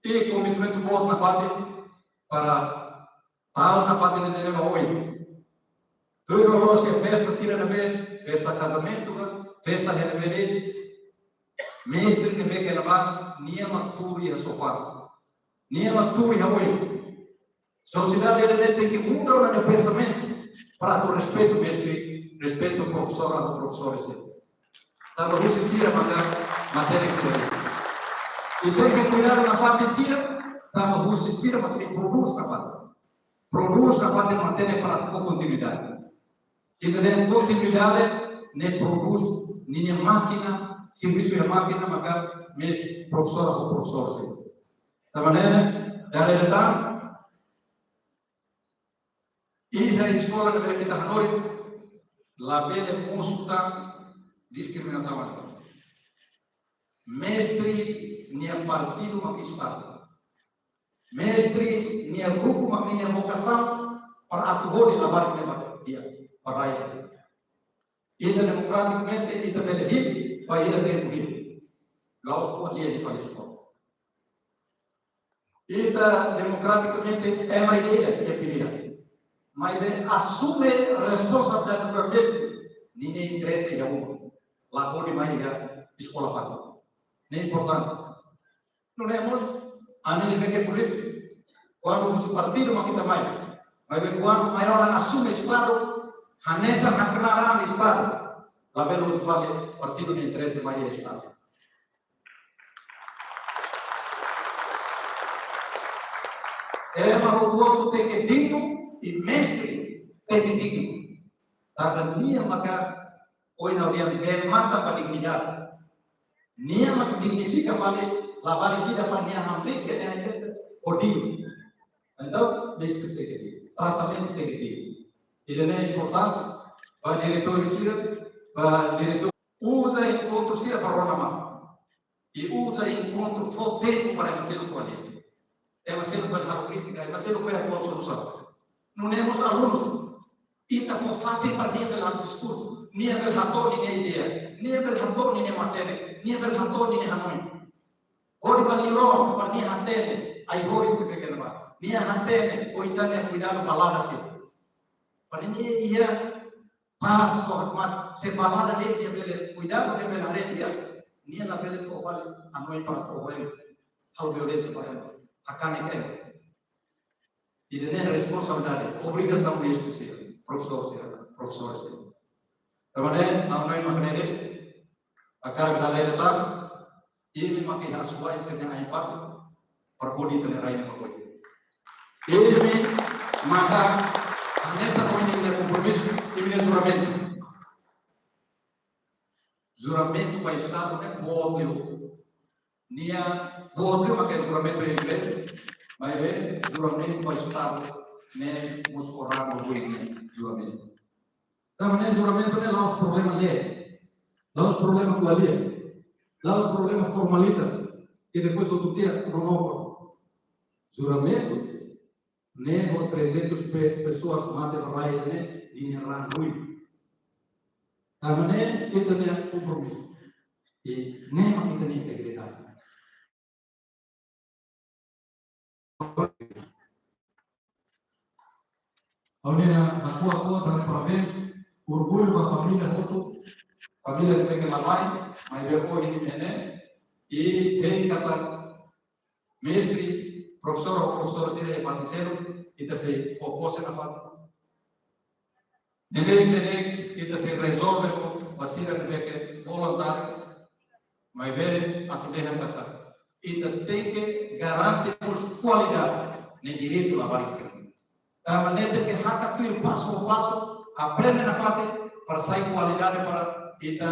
i komitmentu boot nafatin para tau nafatin ne'e ba oin. Tuir loloos iha festa sira ne'ebé, festa kazamentu ka, festa ne'ebé de'it, mestre ne'ebé ke iha ne'ebá, nia mak tuur iha sofá. Nia mak tuur iha oin. Sosiedade ne'e tenke muda ona nia pensamentu para atu respeitu mestre, respeitu profesora, profesores. Tanba husi sira maka matenek sira. I tenke kuidadu nafatin sira, tanba husi sira mak sei prodús nafatin. Prodús nafatin matenek para fó kontinuidade. Ita-nia kontinuidade ne'e prodús ninia mákina, servisu iha mákina maka mestre, profesora ou profesór sira. Tanba ne'e, dala ida tan, iha eskola ne'ebé ke ita hanorin, labele mosu tan diskriminasaun. Mestre nia partidu mak Estadu. Mestre nia grupu mak ninia vokasaun para atu hodi labarik ne'e ba di'ak, ba rai. Ita demokratikamente, ita bele hili, ba ita tenke hili. La'ós buat lia di fali eskola. Ita demokratikamente ema ida-ida nia pilih. Maibé asume responsabilidade ba mestre ninia interese iha uma. La hodi mai iha eskola fatin. Ne'e importante. Nune'e mós, ami ne'ebé ke polítiku, kuandu husi partidu mak ita mai. Maibé kuandu mai ona asume Estadu, hanesan haknaar ami Estadu, labele husu fali partidu nia interese mai iha Estadu. Ema hotu-hotu tenke dignu i mestre tenke dignu. Tanba nia maka oin ha'u dehan bee matan ba dignidade. Nia mak dignifika fali labarik ida para nia hamriik iha nia rai ho dignu. Entaun, mestre tenke dignu, tratamentu tenke dignu. Ida-ne'e importante ba diretór sira, ba diretór uza enkontru sira para rona malu. I uza enkontru fó tempu para ema seluk ko'alia. Ema seluk bele halo krítika, ema seluk bele fó solusaun. Nune'e mós alunus, ita fó fatin para nia bele halo diskursu, nia bele hato'o ninia ideia, nia bele hato'o ninia matenek, nia bele hato'o ninia hanoin. Hodi ba liuron para nia hatene ai-horis ne'ebé ke iha ne'ebá. Nia hatene oinsá nia kuidadu balada sira. Para nia iha pás, to'o hakmatek, se balada de'it nia bele kuidadu, nia bele haree di'ak, nia labele to'o fali hanoin para to'o ho ema, halo violénsia ba ema, hakanek ema. Ida-ne'e responsabilidade, obrigasaun mestre sira, profesór sira, profesora sira. Tanba ne'e, ha'u hanoin mak ne'e de'it, hakarak dala ida tan, imi mak iha asuwa'in sira-nia ain-fatun, para hodi ita-nia rai ne'e mak oin. Imi maka hanesan ohin imi-nia kompromisu, imi-nia juramentu. Juramentu ba Estadu ne'e boot liu. Nia boot liu maka juramentu iha inglés, maibé juramentu ba Estadu ne'e mós orákulu nia juramentu. Tanba ne'e juramentu ne'e la'ós problema lee, la'ós problema ko'alia, la'ós problema formalitas, i depois outro dia, no novo. juramentu, ne'e ho trezentas pe-, pessoas mate no rai ne'e, ninia raan ruin. Tanba ne'e, ita-nia kompromisu. I ne'e mak ita-nia integridade. Ha'u-nia nakoa-koa, tanba parabéns, orgullu ba família hotu, família ne'ebé ke la mai, maibé ohin ne'e, i hein katak mestre, profesór, profesór sira iha fatin seluk, ita sei fó forsa nafatin. Ne'e, ne'e, ita sei rezolve ho ba sira ne'ebé ke voluntáriu, maibé atu dehan katak ita tenke garante mós kualidade, ne'e direitu labarik sira. Tanba ne'e tenke hakat tuir pasu a pasu, aprende nafatin, para sai kualidade para ita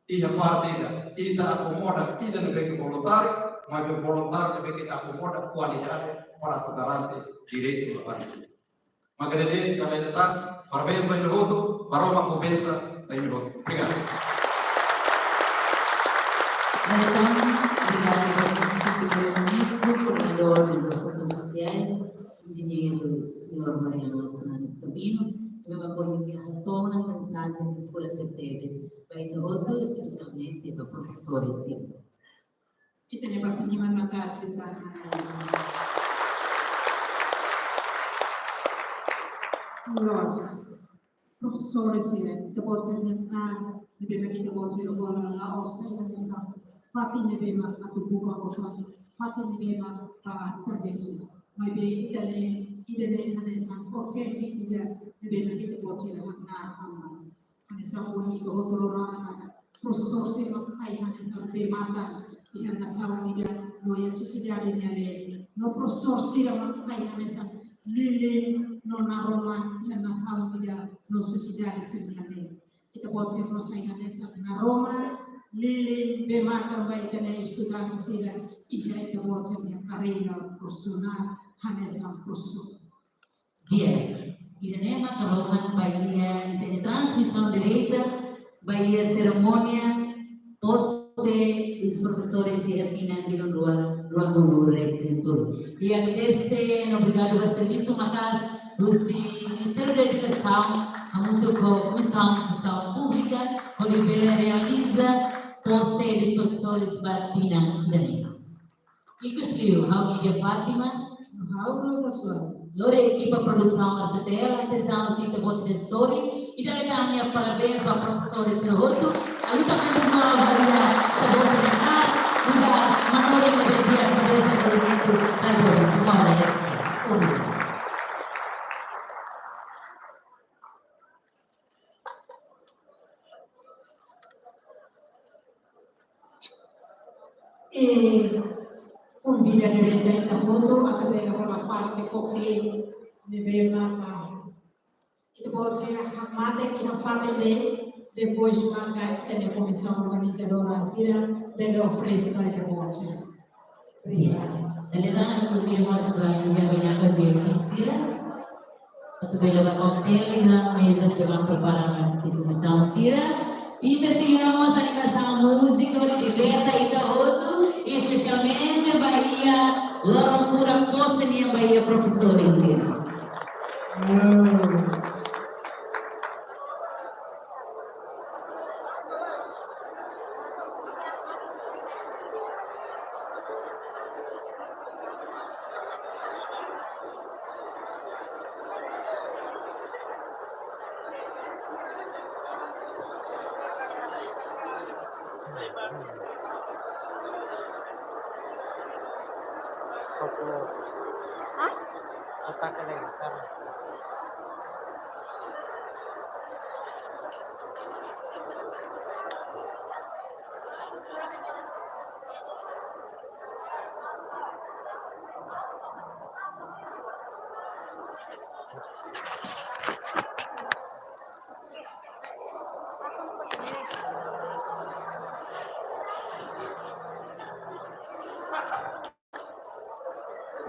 iha parte ida, ita akomoda ida ne'ebé ke voluntáriu, maibé voluntáriu ne'ebé ke akomoda kualidade para atu garante direitu labarik sira. Mak ne'e de'it, dala ida tan, parabéns ba imi hotu, Maromak fó bensa ba imi hotu. Obrigadu. Entaun, obrigadu, Primeiru-Ministru, Koordenadór dos Asuntus Sosiais, Enjeñeiru señór Mariano Fernandes Sabino, ne'ebé mak ohin hato'o ona mensajen furak tebes ba ita hotu, espesialmente ba profesores sira. Ita-nia basa liman maka'as liután. Loos, profesores sira, ita-boot sira-nia knaar, ne'ebé mak ita-boot sira hola la'ós sai hanesan fatin ne'ebé mak atu buka osan, fatin ne'ebé mak bá servisu. Maibé ita-nia, ida-ne'e hanesan profesi ida ne'ebé mak ita-boot sira haknaar an. Hanesan ohin ita hotu rona ona, profesór sira mak sai hanesan bee-matan iha nasaun ida no iha sosiedade nia leet. No profesór sira mak sai hanesan lilin no naroman iha nasaun ida no sosiedade sira-nia leet. Ita-boot sira mós sai hanesan naroman, lilin, bee-matan ba ita-nia estudante sira iha ita-boot sira-nia karreira profisionál hanesan profesór. Di'ak, ida-ne'e maka rohan ba iha ita-nia transmisaun direta ba iha serimónia pose dos profesores iha tinan rihun rua, rua-nulu resin tolu. I agradese no obrigadu ba servisu maka'as husi Ministériu Edukasaun, hamutuk ho Komisaun Funsaun Públika, hodi bele realiza pose dos profesores ba tinan ida-ne'e. Ikus liu, ha'u Nidia Fátima. Ha'u Rosa Soares. Lori ekipa produsaun R T T L, sesaun sita bos de sori, i dale tan ami-nia parabéns ba profesores sira hotu, a luta kontinua ba ita-boot sira-nia knaar, nu'udar manorin ne'ebé di'ak, ne'ebé di'ak, Rádio Timor-Leste. Obrigadu. I konvida direta ita hotu atu bele hola parte kokteil ne'ebé maka ita-boot sira hakmatek iha fatin ne'e, depois maka ita-nia komisaun organizadora sira bele oferese ba ita-boot sira. Obrigada. Dale tan, ami konvida mós ba ita-nia bainaka V I P sira atu bele bá kokteil iha meza ne'ebé mak prepara husi komisaun sira. Ita sei iha mós animasaun múzika hodi liberta ita hotu, espesialmente ba iha loron furak pose nian ba iha profesores sira.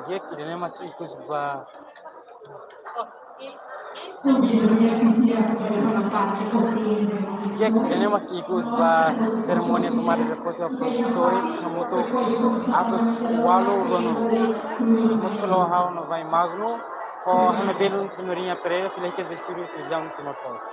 Di'ak, ida-ne'e mak ikus ba. Konvida V I P sira atu bele hola parte kokteil ne'ebé Di'ak, ida-ne'e mak ikus ba serimónia tomada de pose ba profesores, hamutuk atus ualu ruanulu. Hamutuk fali ho ha'u, Novai Magno, ho ha'u-nia belun Senhorinha Pereira, fila hikas ba estúdiu televizaun Timor Post.